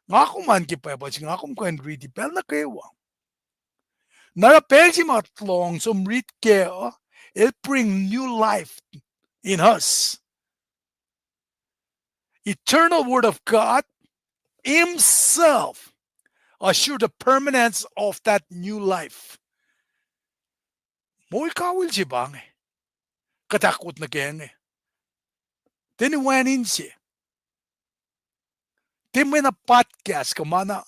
Nga kom an ke Bible se inge, nga kom kuh in riti pacl nuh kwewa. Na oruh pacl se ma lohng som rit kac uh, el bring new life in us. Eternal Word of God Himself assure the permanence of that new life. Moul kawihl se pa inge. Kuht ahkot nuh kac inge. Tiac wacngihn se. Tiac mwe na podcast kuh ma na,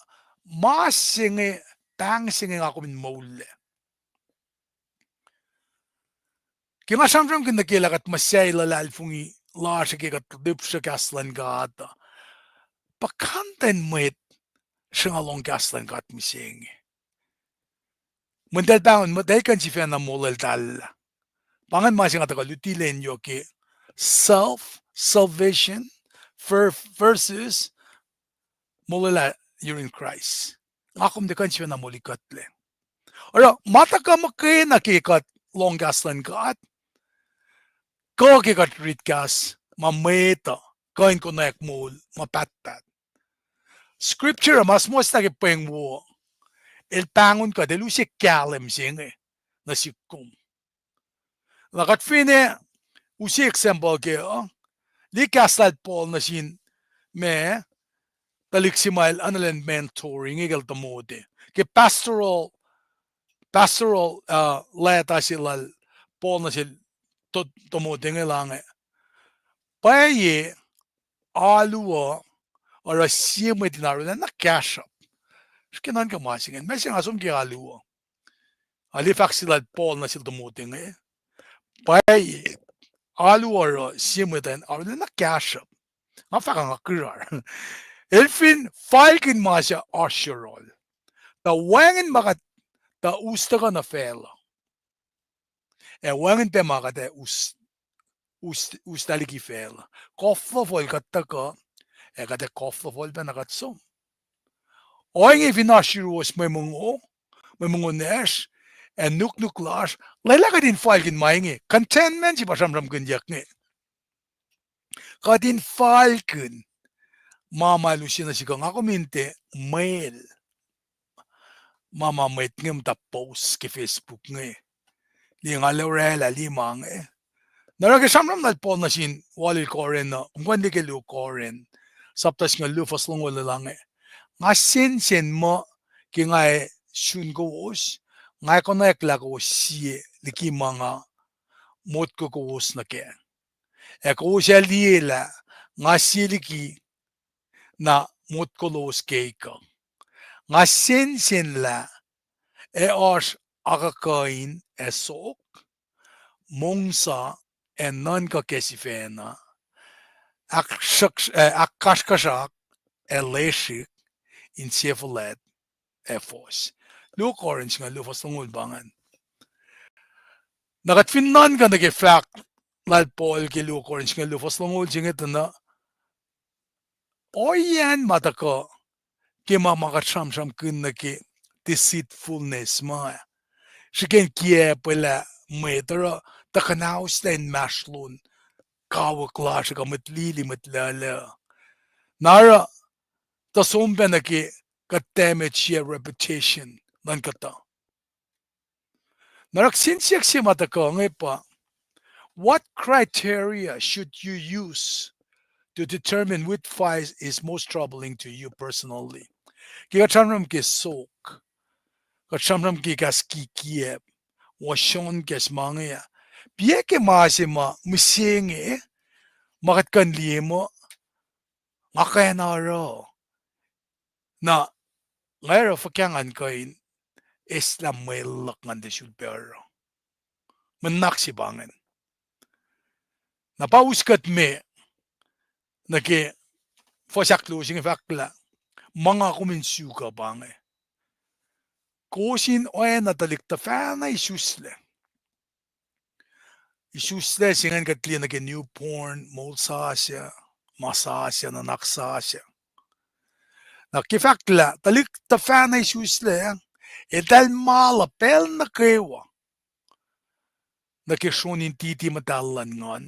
ma se inge, pahng se inge nga kom in moullac. Ke nga sramsramkihn nuh ke lah kuht muhsahi luhlahlfongi lasr ke kuht lihpsre kahs luhn God uh, puhkantwen mwet sruhnga lohng kahs luhn God mihsenge. Mweyen eltahl pahngon muh eltahl kuh in sifacna molweltahllah. Pa ingacn ma se nga tuhkuh luti lwen yohk ke self, salvation, ver-, versus molwelah yurin Kraist. Nga kom tiac kuh in sifacna moli kuhtlac. Oruh ma tuhkuh muhkwena ke kuht lohng kahs luhn God, kuh ke kuht rit kahs ma mwet uh kuh in konwacack moul ma pahtpaht. Scripture ma suhmuhslah ke pweng wo, el pahngon kuht, el use kahlwem se inge nuh sihk kom. Na kuht finne use example ke uh, liye kahs lal Paul nuh sin ma, tuhlihk se ma el enenuh in mentor inge kacl Timothy. Ke pastoral, pastoral, uh, letter se lal Paul nuh sel To-, Timothy inge lah inge, pwacye alu uh oruh sie mwet in arulacna kahsruhp. Srihke nuhnkuh ma se ingacn, ma se nga som ke alu uh. Ac liye fahk se lal Paul nuh sel Timothy inge, pwacye alu uh oruh sie mwet in arulacna kahsruhp. Nga fahk nga kirar. El fin falkihn ma suc oasr yohrohl, tuh wacngihn ma kuht, tuh us tuhkuh nuh facluh. Ac wacngihn pac ma kuht ac us, us, us tuh liki facluh. Kof luhfal kuht tuhkuh, ac kuht ac kof luhfal pacna kuht som. Ohinge fin oasr yuruwos mwe mongo, mwe mongo nacsr, ac nuknuk lasr, lwelah kuht in falkihn ma inge, contentment se pa sramsramkihnyuck inge. Kuht in falkihn ma ma el use nuh sihk uh, nga kom in tiac mwel ma ma mwet inge muhta post ke Facebook inge. Liye nga el orwaclah liye ma inge. Na oruh ke sramsram lal Paul nuh sin walil Corinth uh, kom kuh in liye ke luo Corinth, sapta singucul luo fuhs longoul ah inge. Nga sensen muh ke nga ac sun kowos, nga ac konwacack lah kowos sie liki ma nga motko kowos nuh kac. Ac kowos ac liye lah nga sie liki na motko lowos keik uh. Nga sensen lah ac oasr akuhkuhin ac sok, mongsa ac nuhnkuh kac sifacna, ahk-, eh, ahkkasrkuhsrak ac lesrihk insefuhlwact ac fohs. Luo Corinth singucul luo fuhs longoul pa ingacn. Na kuht fin nuhnkuh nuh ke fahk lal Paul ke luo Corinth singucul luo fuhs longoul se inge tuh na, ohiyacn ma tuhkuh ke ma ma kuht sramsramkihn nuh ke deceitfulness ma, srihken kiacpwelah mwet oruh, tuh kuhnauslah inmahsrlon kawuck lasr kuh mwet lili, mwet luhluh. Na oruh, tuh som pac nuh ke kuht damage reputation luhn kuhtuh. Na oruh kihsen siyuck se ma tuhkuh inge pa, what criteria should you use to determine which vice is most troubling to you personally? Ke kuht sramsram ke sok, kuht sramsram ke kahs kikiacp, washohn kahs ma inge ah, piac ke ma se ma mihsenge, ma kuht kuh in liye muh, nga kena oruh. Na, nga oruh fuhkah ngan kuh in eslah mwe luhk ngan tiac sulpac oruh? Mwe nuhnak se pa ingacn. Na pa us kuht me nuh ke fuhs ahkluo se inge fahk lah, ma nga kom in suk uh pa inge, kowos in oacna tuhlihk tuhfahna isuslac. Isuslac se ingacn kuht liye nuh ke newborn, moul sasuc, ma sasuc, nuhnak sasuc. Na ke fahk lah tuhlihk tuhfahna isuslac, eltahl ma luh pacl nuh kwewa nuh ke sronin titi muhtahl luhn nguhn,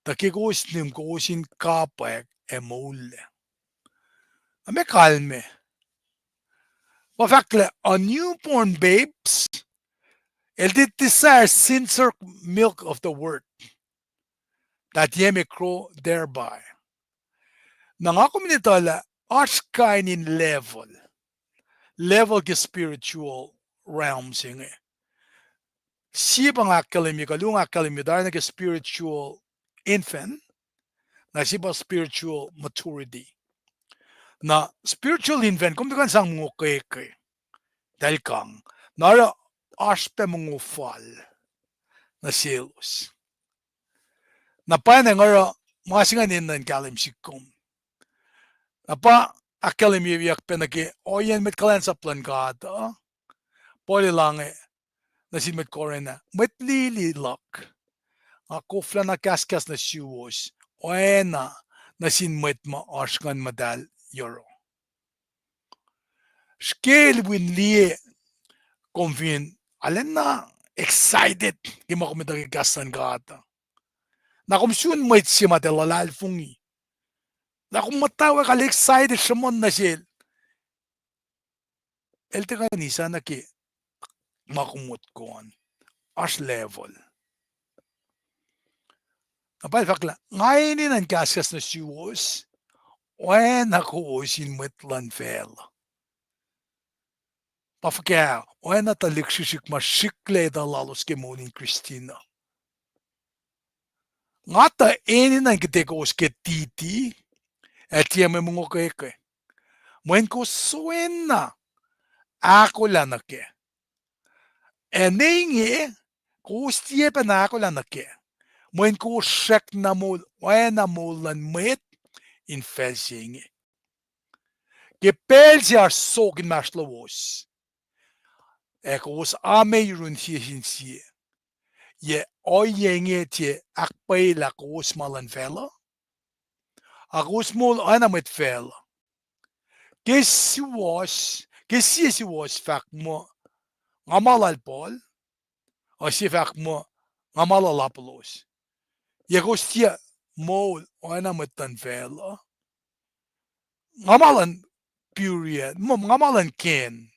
tuh ke kowos nihm kowos in kapwack ac moullac. Na meac kalmac? Pa fahk lah a newborn babes, el did desire sincere milk of the word, that ye may grow thereby. Na nga kom in etuh lah oasr kain in level, level ke spiritual realm se inge. Sie pa nga ahkkahlwemye, kuh luo nga ahkkahlwemye tari nuh ke spiritual infant, na sie pa spiritual maturity. Na spiritual infant, kom tiac kuh in sang mongo kwekwe, eltahl kang. Na oruh oasr pac mongo fal nuh selos. Na pwacnwacng oruh ma se ingacn enenuh in kahlwem sihk kom. Na pa ahkkahlwemyeyuck pac nuh ke ohiyacn mwet kuhlwacnsap luhn God uh, Paul el ange nuh sin mwet Corinth ah, mwet lili luhk, nga koflana kahskahs nuh suwos oacna nuh sin mwet ma oasr Nguhn Muhtahl yohroh. Srihke el wi liye kom fin arulacna excited ke ma kom etuh ke kahs luhn God uh. Na kom sun mwet se ma tiac luhlahlfongi. Na kom muhtwacwacack, arlac excited sruhmuhn nuh sel. El tiac kuh in eis nuh ke ma kom motko an. Oasr level. Na pa el fahk lah, nga enenuh in kahskahs nuh suwos oacna kowos in mwet luhn facluh. Pa fuhkah? Oacna tuhlihk srihsrihk ma srihklac etuh lalos ke moul in Kristin uh. Nga tuh enenuh in kihte kowos ke titi, ac tiac mwe mongo kwekwe, mweyen kowos soenna ahkolah nuh kac. Ac ne inge, kowos tiac pacna ahkolah nuh kac, mweyen kowos srackna moul oacna moul luhn mwet in facl se inge. Ke pacl se oasr sok inmahsrlowos, ac kowos ame yurun sie sin sie, yac ohiyac inge tiac ahkpwacyelah kowos ma luhn facluh? A kowos moul oacna mwet facluh. Ke suwohs, ke sie suwohs fahk muh, nga ma lal Paul, ac sie fahk muh, nga ma lal Apollos. Yac kowos tiac moul oacna mwet luhn facluh? Nga ma luhn Berea, muh nga ma luhn Ken.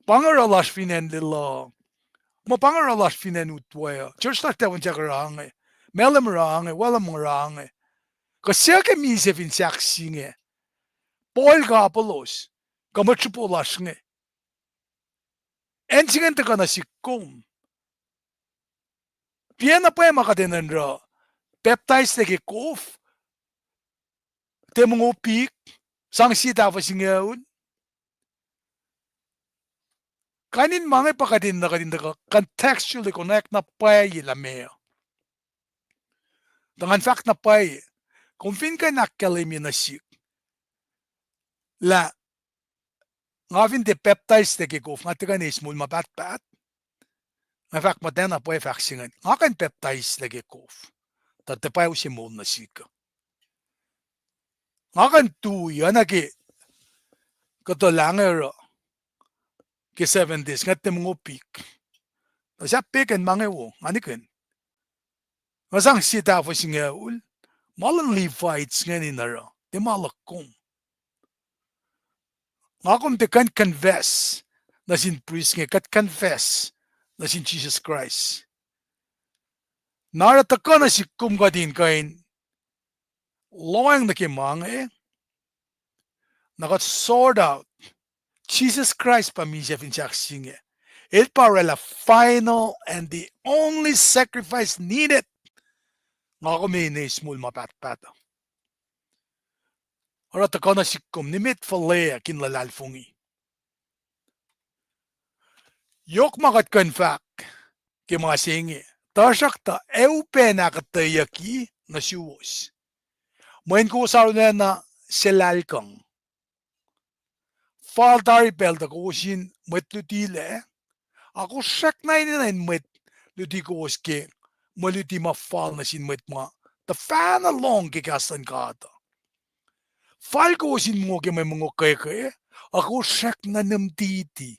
Pa inge oruh lasr fin acn Lelu. Muh pa inge oruh lasr fin acn Utwe uh. Church lasr Tafunsak oruh inge. Malem oruh inge, Welem oruh inge. Kuh suc ke misac fin sahk se inge? Paul kuh Apollos, kuh mwet srihpo lasr inge? Acn se ingacn tuhkuh nuh sihk kom. Piac na pwacye ma kuht enenuh in oruh, pacptaislac ke kof, tiac mongo pik, sang sie tahfuh singucul. Kain in ma inge pa kuht enenuh kuht in tuhkuh contextually connect na pwacye lah meac. Tuh ngan fahk na pwacye, kom fin kuh in ahkkahlwemye nuh sihk lah nga fin tiac pacptaislac ke kof, nga tiac kuh in eis moul ma pahtpaht. Nga fahk muhtwacta pwacye fahk se ingacn, nga kuh in pacptaislac ke kof, tuh tiac pwacye use moul nuh sihk uh. Nga kuh in tui oacna ke kuhtuh lahngo oruh ke Seventh Day, nga tiac mongopik. Tuh sahp pegan ma inge wo, nga nikihn. Nga sang sie tahfuh singucul, ma luhn Levites ingacn in oruh, tiac ma luhk kom. Nga kom tiac kuh in confess nuh sin priest inge, kuht confess nuh sin Jisus Kraist. Na oruh tuhkuh nuh sihk kom kuht in kuh in lohacng nuh ke ma inge, na kuht sort out. Jisus Kraist pa misac fin sahk se inge. El pa oraclah final and the only sacrifice needed. Nga kom in eis moul ma pahtpaht uh. Oruh tuhkuh nuh sihk kom nimet fuhlweack in luhlahlfongi. Yohk ma kuht kuh in fahk ke ma se inge, tuhsruhktuh ac upac in ahkuhtweyucki nuh suwos. Mweyen kowos arulacna suhlahlkuhng. Fal tari pacl tuh kowos in mwet lutilac, a kowos srackna enenuh in mwet luti kowos ke mwe luti ma fal nuh sin mwet ma tuhfahna lohng ke kahs luhn God uh. Fal kowos in mongo ke mwe mongo kwekwe, a kowos srackna nimtiti.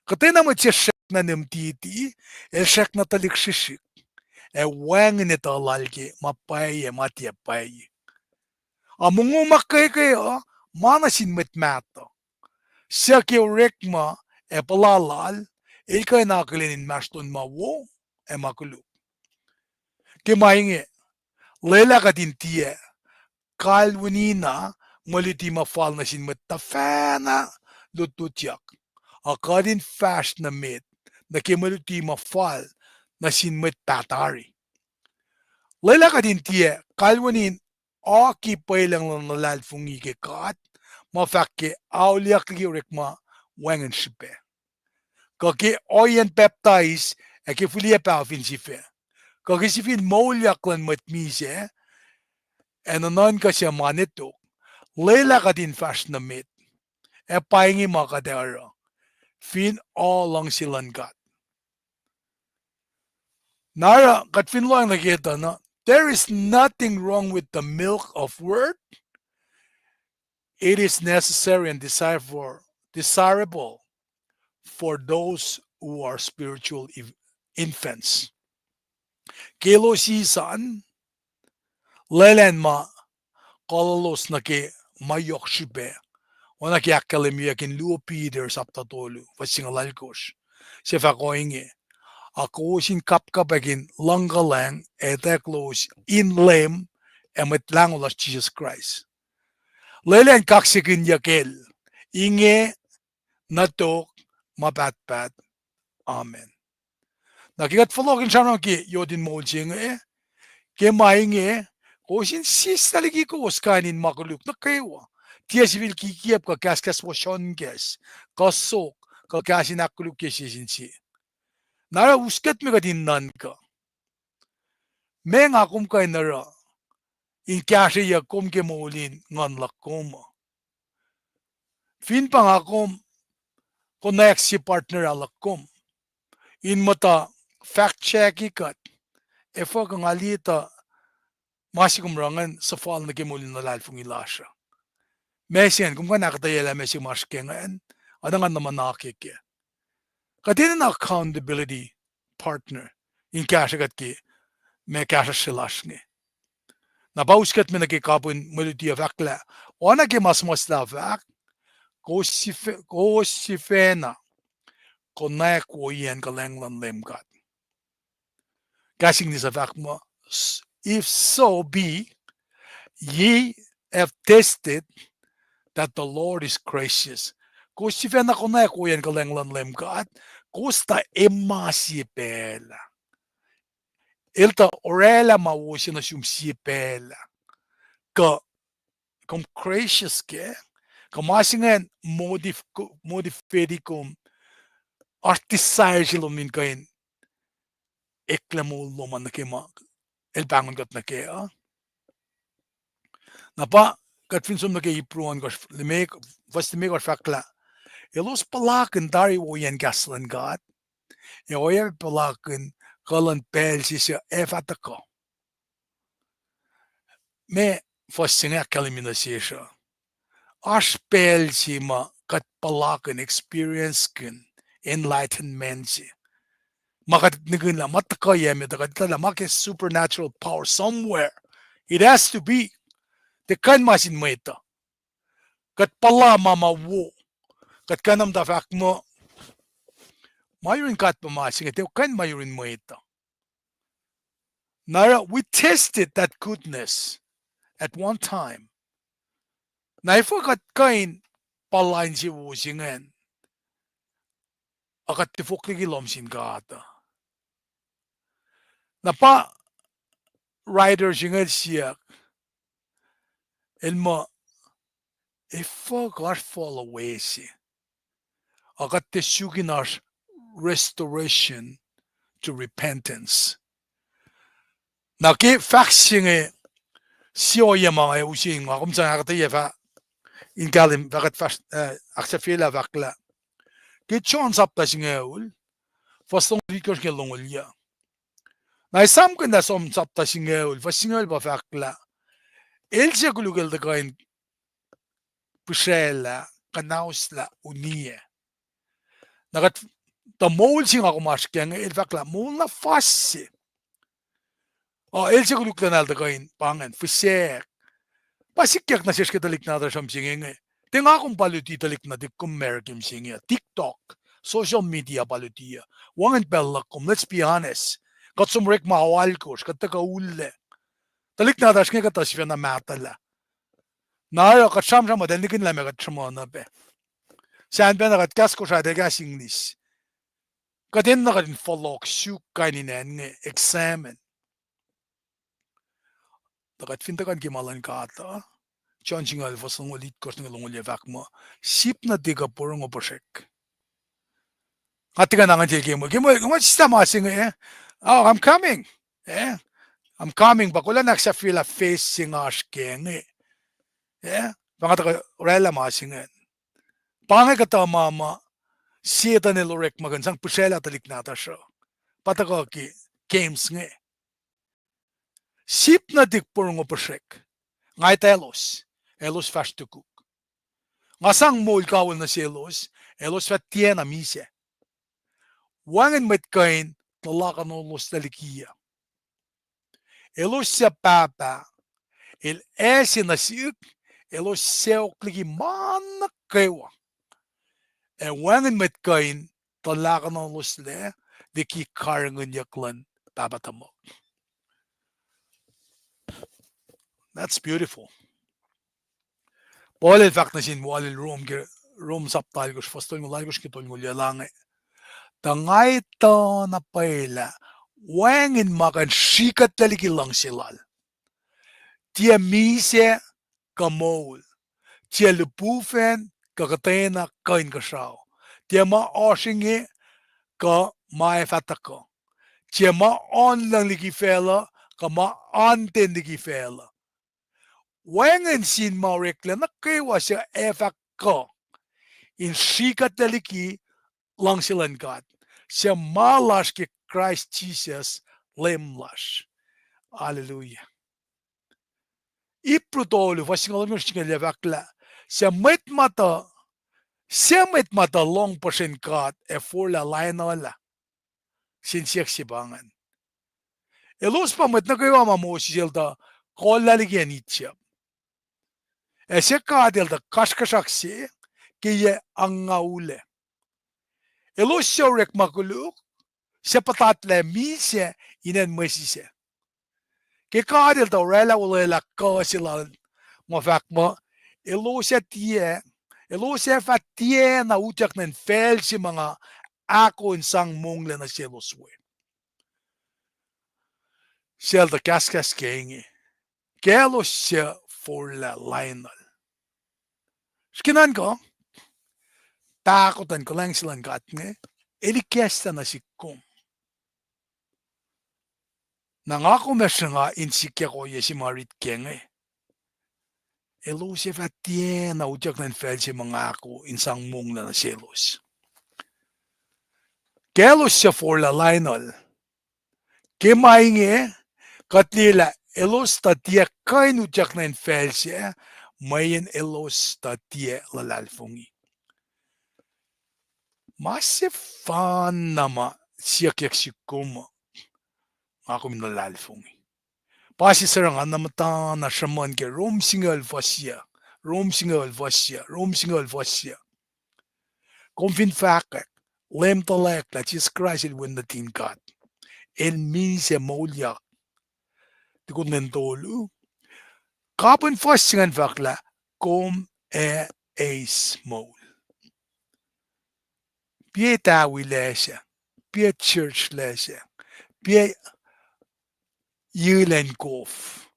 Kuhtwena mwet se srackna nimtiti, el srackna tuhlihk srihsrihk, ac wacngihn etuh lal ke ma pwacye, ma tiac pwacye. A mongo ma kwekwe uh, ma nuh sin mwet mahtuh, suc ke orekma ac puhla lal, el kuh in akihlen inmahsrlon ma wo ac ma koluk. Ke ma inge, lwelah kuht in tiac kalwenina mwe luti ma fal nuh sin mwet tuhfahna lutlutyak, a kuht in fahsr nuh met nuh ke mwe luti ma fal nuh sin mwet pahtari. Lwelah kuht in tiac kalweni in oaki pwelucng luhn luhlahlfongi ke God, ma fahk ke auliyak liki orekma wacngihn srihpac, kuh ke ohiyacn pacptais ac ke fihliyac paho fin sifac, kuh ke sifil moulyak luhn mwet misac ac nuhnuhnkuh suc ma ne tok. Lwelah kuht in fahsr nuh met, ac pa inge ma kuht ac oruh, fin luhngse luhn God. Na oruh kuht fin lohacng nuh ke etuh na, there is nothing wrong with the milk of word. It is necessary and desire for, desirable for those who are spiritual ev-, infants. Ke elos isacn, lwelah ma kuhluhlos nuh ke ma yohk srihpac, oacna ke ahkkahlwemyeyuck in luo Peter sapta tolu fuhs singucul alkosr, se fahk ohinge, a kowos in kapkapwack in luhngkuhlwacng ac etwack lowos in Leum ac Mwet Lahngo lasr Jisus Kraist. Lwelah in kaksakihnyuck El, inge nuh tok ma pahtpaht. Amen. Na ke kuht fohlohk in sramsram ke yot in moul se inge, ke ma inge, kowos in sislah liki kowos kain in ma koluk nuh kwewa, tiac sifil kikiap kuh kahskahs woshohnkacs, kuh sok, kuh kahs in ahkkolukye sie sin sie. Na oruh us kuht me kuht in nuhnkuh, meac nga kom kuh in oruh in kahsrweyuck kom ke moul in nguhn luhk kom uh? Fin pa nga kom konwacack sie partner ah luhk kom in muhta fact check-i kuht, efuh kuh nga liye tuh ma se kom oruh ingacn suhfal nuh ke moul in luhlahlfongi lasr uh? Ma se ingacn kom kuh in ahkuhtweyac lah ma se ma srihke ingacn, oacna nga nuh muhnahke kac. Kuht enenuh accountability partner in kahsrwe kuht ke ma kahsruhsr se lasr inge. Na pa us kuht me nuh ke kapihn mwe luti uh fahk lah, oacna ke ma suhmuhslah fahk, kowos sife-, kowos sifacna konwacack woiyacn kuhlwacng luhn Leum God. Kahs English uh fahk muh, if so be ye have tasted that the Lord is gracious. Kowos sifacna konwacack woiyacn kuhlwacng luhn Leum God, kowos tuh emma sie pacl ah. El tuh orwaclah ma wo se nuh sum sie pacl ah. Kuh kom gracious kac, kuh ma se ingacn motiv-, motivate kom, oasr desire se lom in kuh in eklac moul lom an nuh ke ma El pahngon kuht nuh kac uh. Na pa kuht fin som nuh ke Hebrew ohnkohsr, limekohsr, fuhs limekohsr fahk lah, elos puhlakihn tari woiyacn kahs luhn God, ac oacyacpac puhlakihn kuh luhn pacl se suc ac fah tuhkuh. Ma fuhs se inge ahkkahlwemye nuh sesr uh, oasr pacl se ma kuht puhlakihn, experiencekihn enlightenment se, ma kuht nihkihn lah ma tuhkuh yac met uh, kuht etuh lah ma ke supernatural power somewhere. It has to be. Tiac kuh in ma sin mwet uh. Kuht puhla ma ma wo. Kuht kuh in muhta fahk muh, ma yurin God pa ma se inge, tiac kuh in ma yurin mwet uh. Na oruh we tested that goodness at one time. Na efuh kuht kuh in puhla insewowo se ingacn, a kuht tifoklac ke lohm sin God uh? Na pa writer se inge el siyuck, el muh, efuh kuh oasr follow we se, a kuht tiac suk in oasr restoration to repentance. Na ke fahk se inge, sie ohiyac ma nga use in nga kom sang ahkuhtweyac fah in kahlwem fah kuht fahsr, eh, ahksahfyelah fahk lah ke John sapta singucul, fuhs longoul itkohsr nuh ke longoul yuh. Na esamkihn lah John sapta singucul, fuhs singucul pa fahk lah el se koluk el tuhkuh in pihsraclah, kuhnauslah uniyac. Na kuht, tuh moul se nga kom oasr kac inge, el fahk lah moul na fas se. Uh, el se koluk lana el tuhkuh in pa ingacn, fihsac. Pa sikyak nuh sesr ke tuhlihk nahtuhsr uh mihsenge inge. Tiac nga kom pa luti tuhlihk nuhtihk kom America mihsenge uh. TikTok, social media pa luti uh. Wacngihn pacl luhk kom, let's be honest. Kuht som orekma oalkosr, kuht tuhkuh ullac. Tuhlihk nahtuhsr inge kuhtuh sifacna mahtuhlah. Na oruh kuht sramsram uh, tiac nihkihn lah meac kuht sruhmuhn uh pac. Sacn pacna kuht kahs Kosrae, tiac kahs English. Kuht enenuh kuht in fohlohk suk kain in acn inge, examine. Tuh kuht fin tuhkuh nuh ke ma luhn God uh, John singucul fuhs longoul itkohsr nuh ke longoul yuh fahk muh, sip nuhtihk uh porongo puhsrek. Nga tiac kuh in angan sel ke mwe, ke mwe, nga sita ma se inge, eh? Oh, I'm coming. Eh? I'm coming, pa kuloh na ahksahfyelah phase se nga oasr kac inge. Eh? Pa nga tuhkuh oraclah ma se inge. Pa inge kuhtuh ma ma Setuhn el orekmakihn sang pihsraclah tuhlihk nahtuhsr uh. Pa tuhkuh ke games inge. Sip nuhtihk porongo puhsrek. Nga etuh elos, elos fahsr tukuk. Nga sang moul kawihl nuh selos, elos fah tiacna misac. Wacngihn mwet kuh in tuhlakuhnuhloslac liki uh. Elos suc Pahpah el ase nuh sihk, elos sacohk liki ma nuh kwewa. Ac wacngihn mwet kuh in tuhlakuhnuhloslac liki karihngihnyuck luhn Pahpah tuhmuhk. That's beautiful. Paul el fahk nuh sin walil Rom ke, Rom sapta alkosr, fuhs tolngoul alkosr ke tolngoul yuh, el inge, tuh nga etuh na pwacye lah wacngihn ma kuh in srihkuhtlac liki luhngse lal. Tiac misac kuh moul, tiac lihpufacn kuh kuhtwena kuh inkuhsrao, tiac ma ohsr inge kuh ma ac fah tuhkuh, tiac ma oan lucng liki facluh kuh ma oan ten liki facluh. Wacngihn sin ma oreklac nuh kwewa suc ac fah kuh in srihkuhtlac liki luhngse luhn God, suc ma lasr ke Kraist Jisus Leum lasr. Hallelujah. Ipru tolu, fuhs singucul ohnkohsr singucul yuh fahk lah, suc mwet ma tuh, suc mwet ma tuh lohng puhsren God ac forlah lainuhl ah, sin siyuck se pa ingacn. Elos pa mwet nuh kwewa ma Moses el tuh kohllah liki acn Egypt, ac suc God el tuh kasrkuhsrak se ke yac angawulac. Elos suc orekma koluk, suc puhtatlac misac in acn Moses ah. Ke God el tuh oraclah olwelah kuh se lal, ma fahk muh, elos ac tiac, elos ac fah tiacna utyak nuh in facl se ma nga ahko in sang monglac nuh selos we. Sel tuh kahskahs ke inge, kaclos suc forlah lainuhl. Srihke nuhnkuh, pahkotwen kuhlwacng se luhn God inge, el ikacslah nuh sihk kom. Na nga kom ac sruhnga in sikyak ohiyac se ma rit ke inge. Elos ac fah tiacna utyak nuh in facl se ma nga ahko in sang monglac nuh selos. Kaclos suc forlah lainuhl. Ke ma inge, kuht liye lah elos tuh tiac kuh in utyak nuh in facl sac, mweyen elos tuh tiac luhlahlfongi. Ma sefanna ma siyuckyuck sihk kom uh, nga kom in luhlahlfongi. Pa se suc nga na muhtana sruhmuhn ke Rom singucul fuhsr, Rom singucul fuhsr, Rom singucul fuhsr. Kom fin fahkwack, Leum tuhlac lah Jisus Kraist el Wen nuhtin God, el misac moulyak tukun lwen tolu, kapihn fuhsr se ingacn fahk lah, kom ac eis moul. Piac tawi lac sac, piac church lac sac, piac yilacn kof,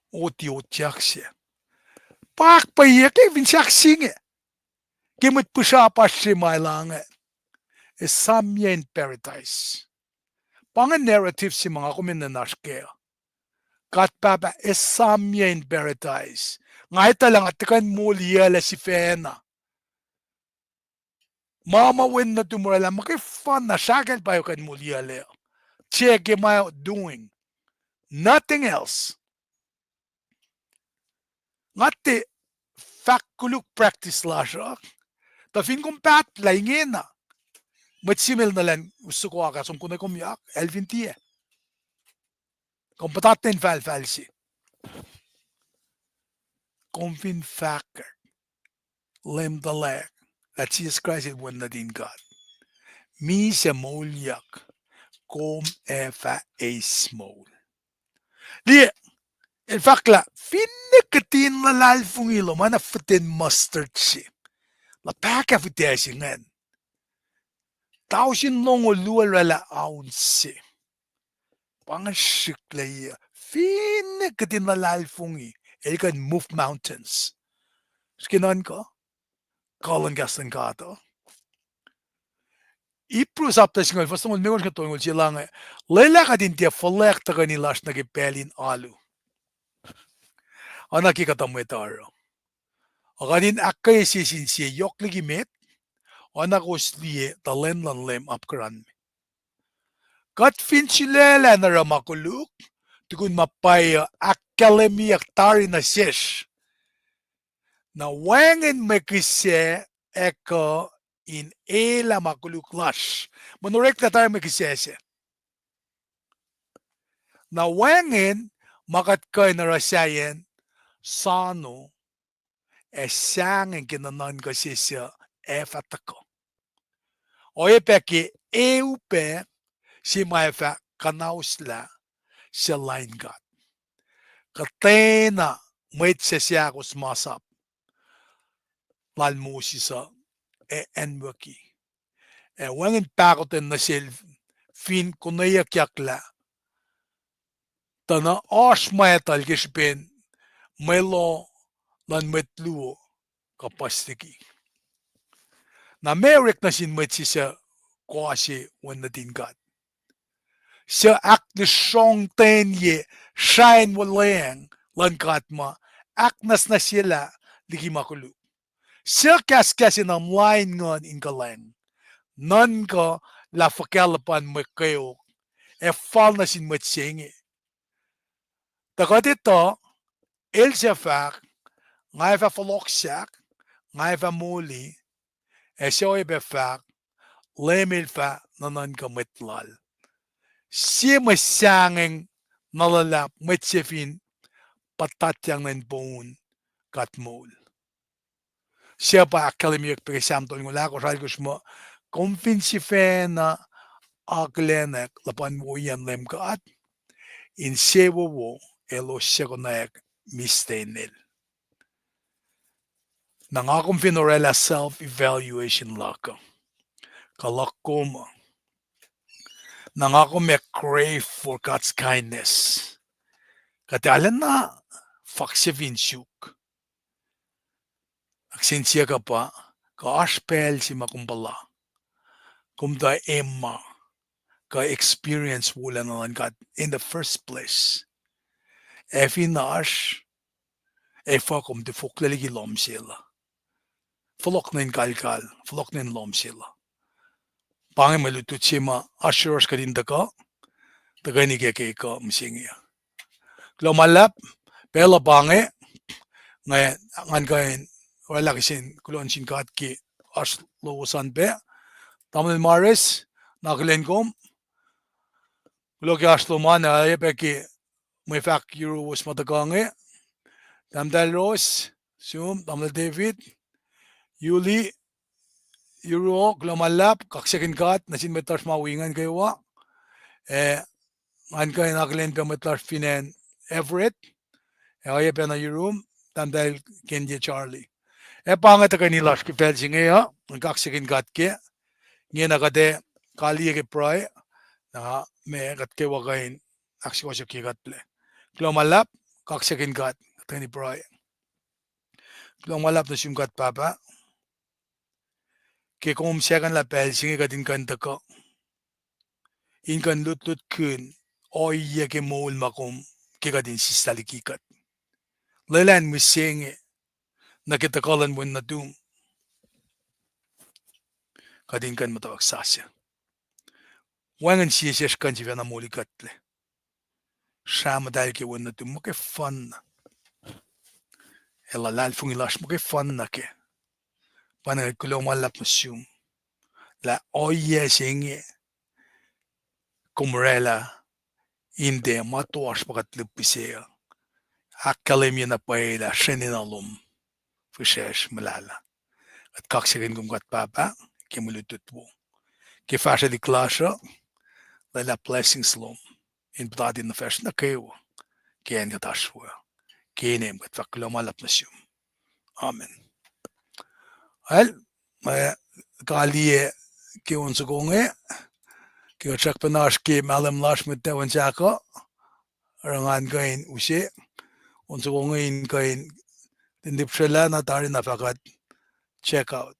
oti otyak sac. Pak pweyuck fin sahk se inge. Ke mwet pihsrapasr se ma elange, esamyac in paradise. Pa inge narrative se ma nga kom enenuh in oasr kac. God Pahpah esamyac in paradise. Nga etuh lah nga tiac kuh in moliyuclac sifacna. Ma ma Wen nuhtum oraclah muhkwena srahkacl pa kuh in moliyuclac. Tiac ke ma doing. Nothing else. Nga tiac fahk koluk practice lasr uh. Tuh fin kom pahtlah ingena, mwet se ma el nuh lan us soko ah, som konwekomyak, el fin tiac, kom puhtatlac infahlfahl se. Kom fin fahkwack, Leum tuhlac lah Jisus Kraist el Wen nuhtin God, misac moulyak, kom ac fah eis moul. Liye, el fahk lah finne kihtin luhlahlfongi lom, oacna fihten mustard se, lah pahkah fihtac se ingacn, tausin longoul luo oraclah ounce se. Pa inge srihklac, finne kihtin luhlahlfongi, el kuh in move mountains. Srihke nuhnkuh kuh luhn kahs luhn God uh. Hebrew sapta singucul, fuhs longoul limekohsr nuh ke tolngoul se elange, lwelah kuht in tiac fuhlweack tuhkweni lasr nuh ke pacl in alu, oacna ke kuhtuh mwet oruh, a kuht in ahkkweye sie sin sie yohk liki met, oacna kowos liye tuh lwen luhn Leum apkuhranme. Kuht fin sulaclah in oruh ma koluk, tukun ma pwacye uh ahkkahlwemyeyuck tari nuh sesr, na wacngihn mwe kihsac ac kuh in elah ma koluk lasr. Mweyen oreklac tari mwe kihsac sac. Na wacngihn ma kuht kuh in oruh sahyacn soano ac sahngweng ke nuhnuhnkuh se suc ac fah tuhkuh. Oacyacpac ke e upac se ma ac fah kuhnaoslah suc lain God. Kuhtwena mwet suc seahkos masap lal Moses uh ac anwucki, ac wacngihn pahkotwen nuh sel fin konweyuckyak lah tuh na oasr mwactal ke srihpen mwe loh luhn mwet luo kuh puhs liki. Na meac orek nuh sin mwet se suc koase Wen nuhtin God, suc ahklusrongtenye srah in wuhlweacng luhn God ma ahknwacsnwacsyelah liki ma koluk, suc kahskahs enenuh lain nguhn in kuhlwacng, nuhnkuh lah fuhkah luhpan mwe kweok, ac fal nuh sin mwet se inge. Tuh kuht etuh, el suc fahk, nga ac fah fohlohk sahk, nga ac fah moli, ac suc oacyacpac fahk, Leum el fah nuhnuhnkuh mwet lal. Sie mwe sahngweng na luhlahp mwet se fin puhtatyang nuh in poun kuht moul. Suc pa ahkkahlwemyeyuck pac ke Sam tolngoul ahkosr, alkosr muh, kom fin sifacna akihlenak luhpan woiyacn Leum God, insewowo elos suc konwacack mihs tenel. Na nga kom fin oraclah self-evaluation luhk uh, kuh luhk kom uh, na nga kom ac crave for God's kindness, kuht arulacna fuhkse fin suk. Kihsen siyuck uh pa, kuh oasr pacl se ma kom puhla, kom tuh emma, kuh experience wolacna luhn God in the first place? Ac fin oasr, efuh kom tiac fohlohklac liki lohm sel uh? fohlohk nuh in kalkal, fohlohk nuh in lohm sel uh. Pa inge mwe lutlut se ma oasr yohrohsr kuht in tuhkuh, tuhkweni ke ke kuh mihsenge uh. Kuloh ma luhlahp, pacl uh pa inge, nga, ngan kuh in oraclah kihsen kuloh nuh sin God ke oasr lowos an pac. Tamuhlwel Morris, na akihlen kom. Kuloh ke oasr lom an, ac oacyacpac ke mwe fahk yuruwos ma tuhkuh inge. Tahmtahel Rose, sum, Tamuhlwel David, Yuli, yuruo, kuloh ma luhlahp, kaksakihn God nuh sin mwet lasr ma wi ingacn kwewa. Eh, ngan kuh in akihlen pac mwet lasr fin acn Everett, ac oacyacpac nuh yurum, Tahmtahel Kenye Charlie. Ac pa inge tuhkweni lasr ke pacl se inge uh, kaksakihn God ke, ingena kuht ac kaliye ke pruhe, na ma kuht kwewa kuh in ahksukohsohkye kuht lac. Kuloh ma luhlahp, kaksakihn God, kuht tuhkweni pruhe. Kuloh ma luhlahp nuh sum God Pahpah, ke kom sahngweng lah pacl se inge kuht in kuh in tuhkuh, in kuh in lutlutkihn ohiyac ke moul ma kom ke kuht in sislah liki kuht. Lwelah in mihsenge nuh ke tuhkuh luhn Wen nuhtum, kuht in kuh in muhtwacwacack sasuc. Wacngihn sie sesr kuh in sifacna molikuhtlac. Srah muhtahl ke Wen nuhtum muhkwena, ac luhlahlfongi lasr muhkwena ke. Pa inge kuloh ma luhlahp nuh sum lah ohiyac se inge kom oraclah in tiac ma toasr pa kuht lihpihse uh. Ahkkahlwemye na pwacye lah srwacnena lom fihsracsr muhlahlah. Kuht kaksakihn kom God Pahpah ke mwe lutlut wo, ke fahsrwelihk lasr uh, lwelah blessings lom in puhtati nuh facsr nuh kwewa ke acn kuht oasr we. Ke inem kuht fahk kuloh ma luhlahp nuh sum. Amen. Well, ma kaliye ke on soko inge, ke kuht srackpacna oasr ke mahlwem lasr mwet tacwen sahk uh, oruh ngan kuh in use on soko inge in kuh in tin lipsrwaclah na tari na fah kuht check out.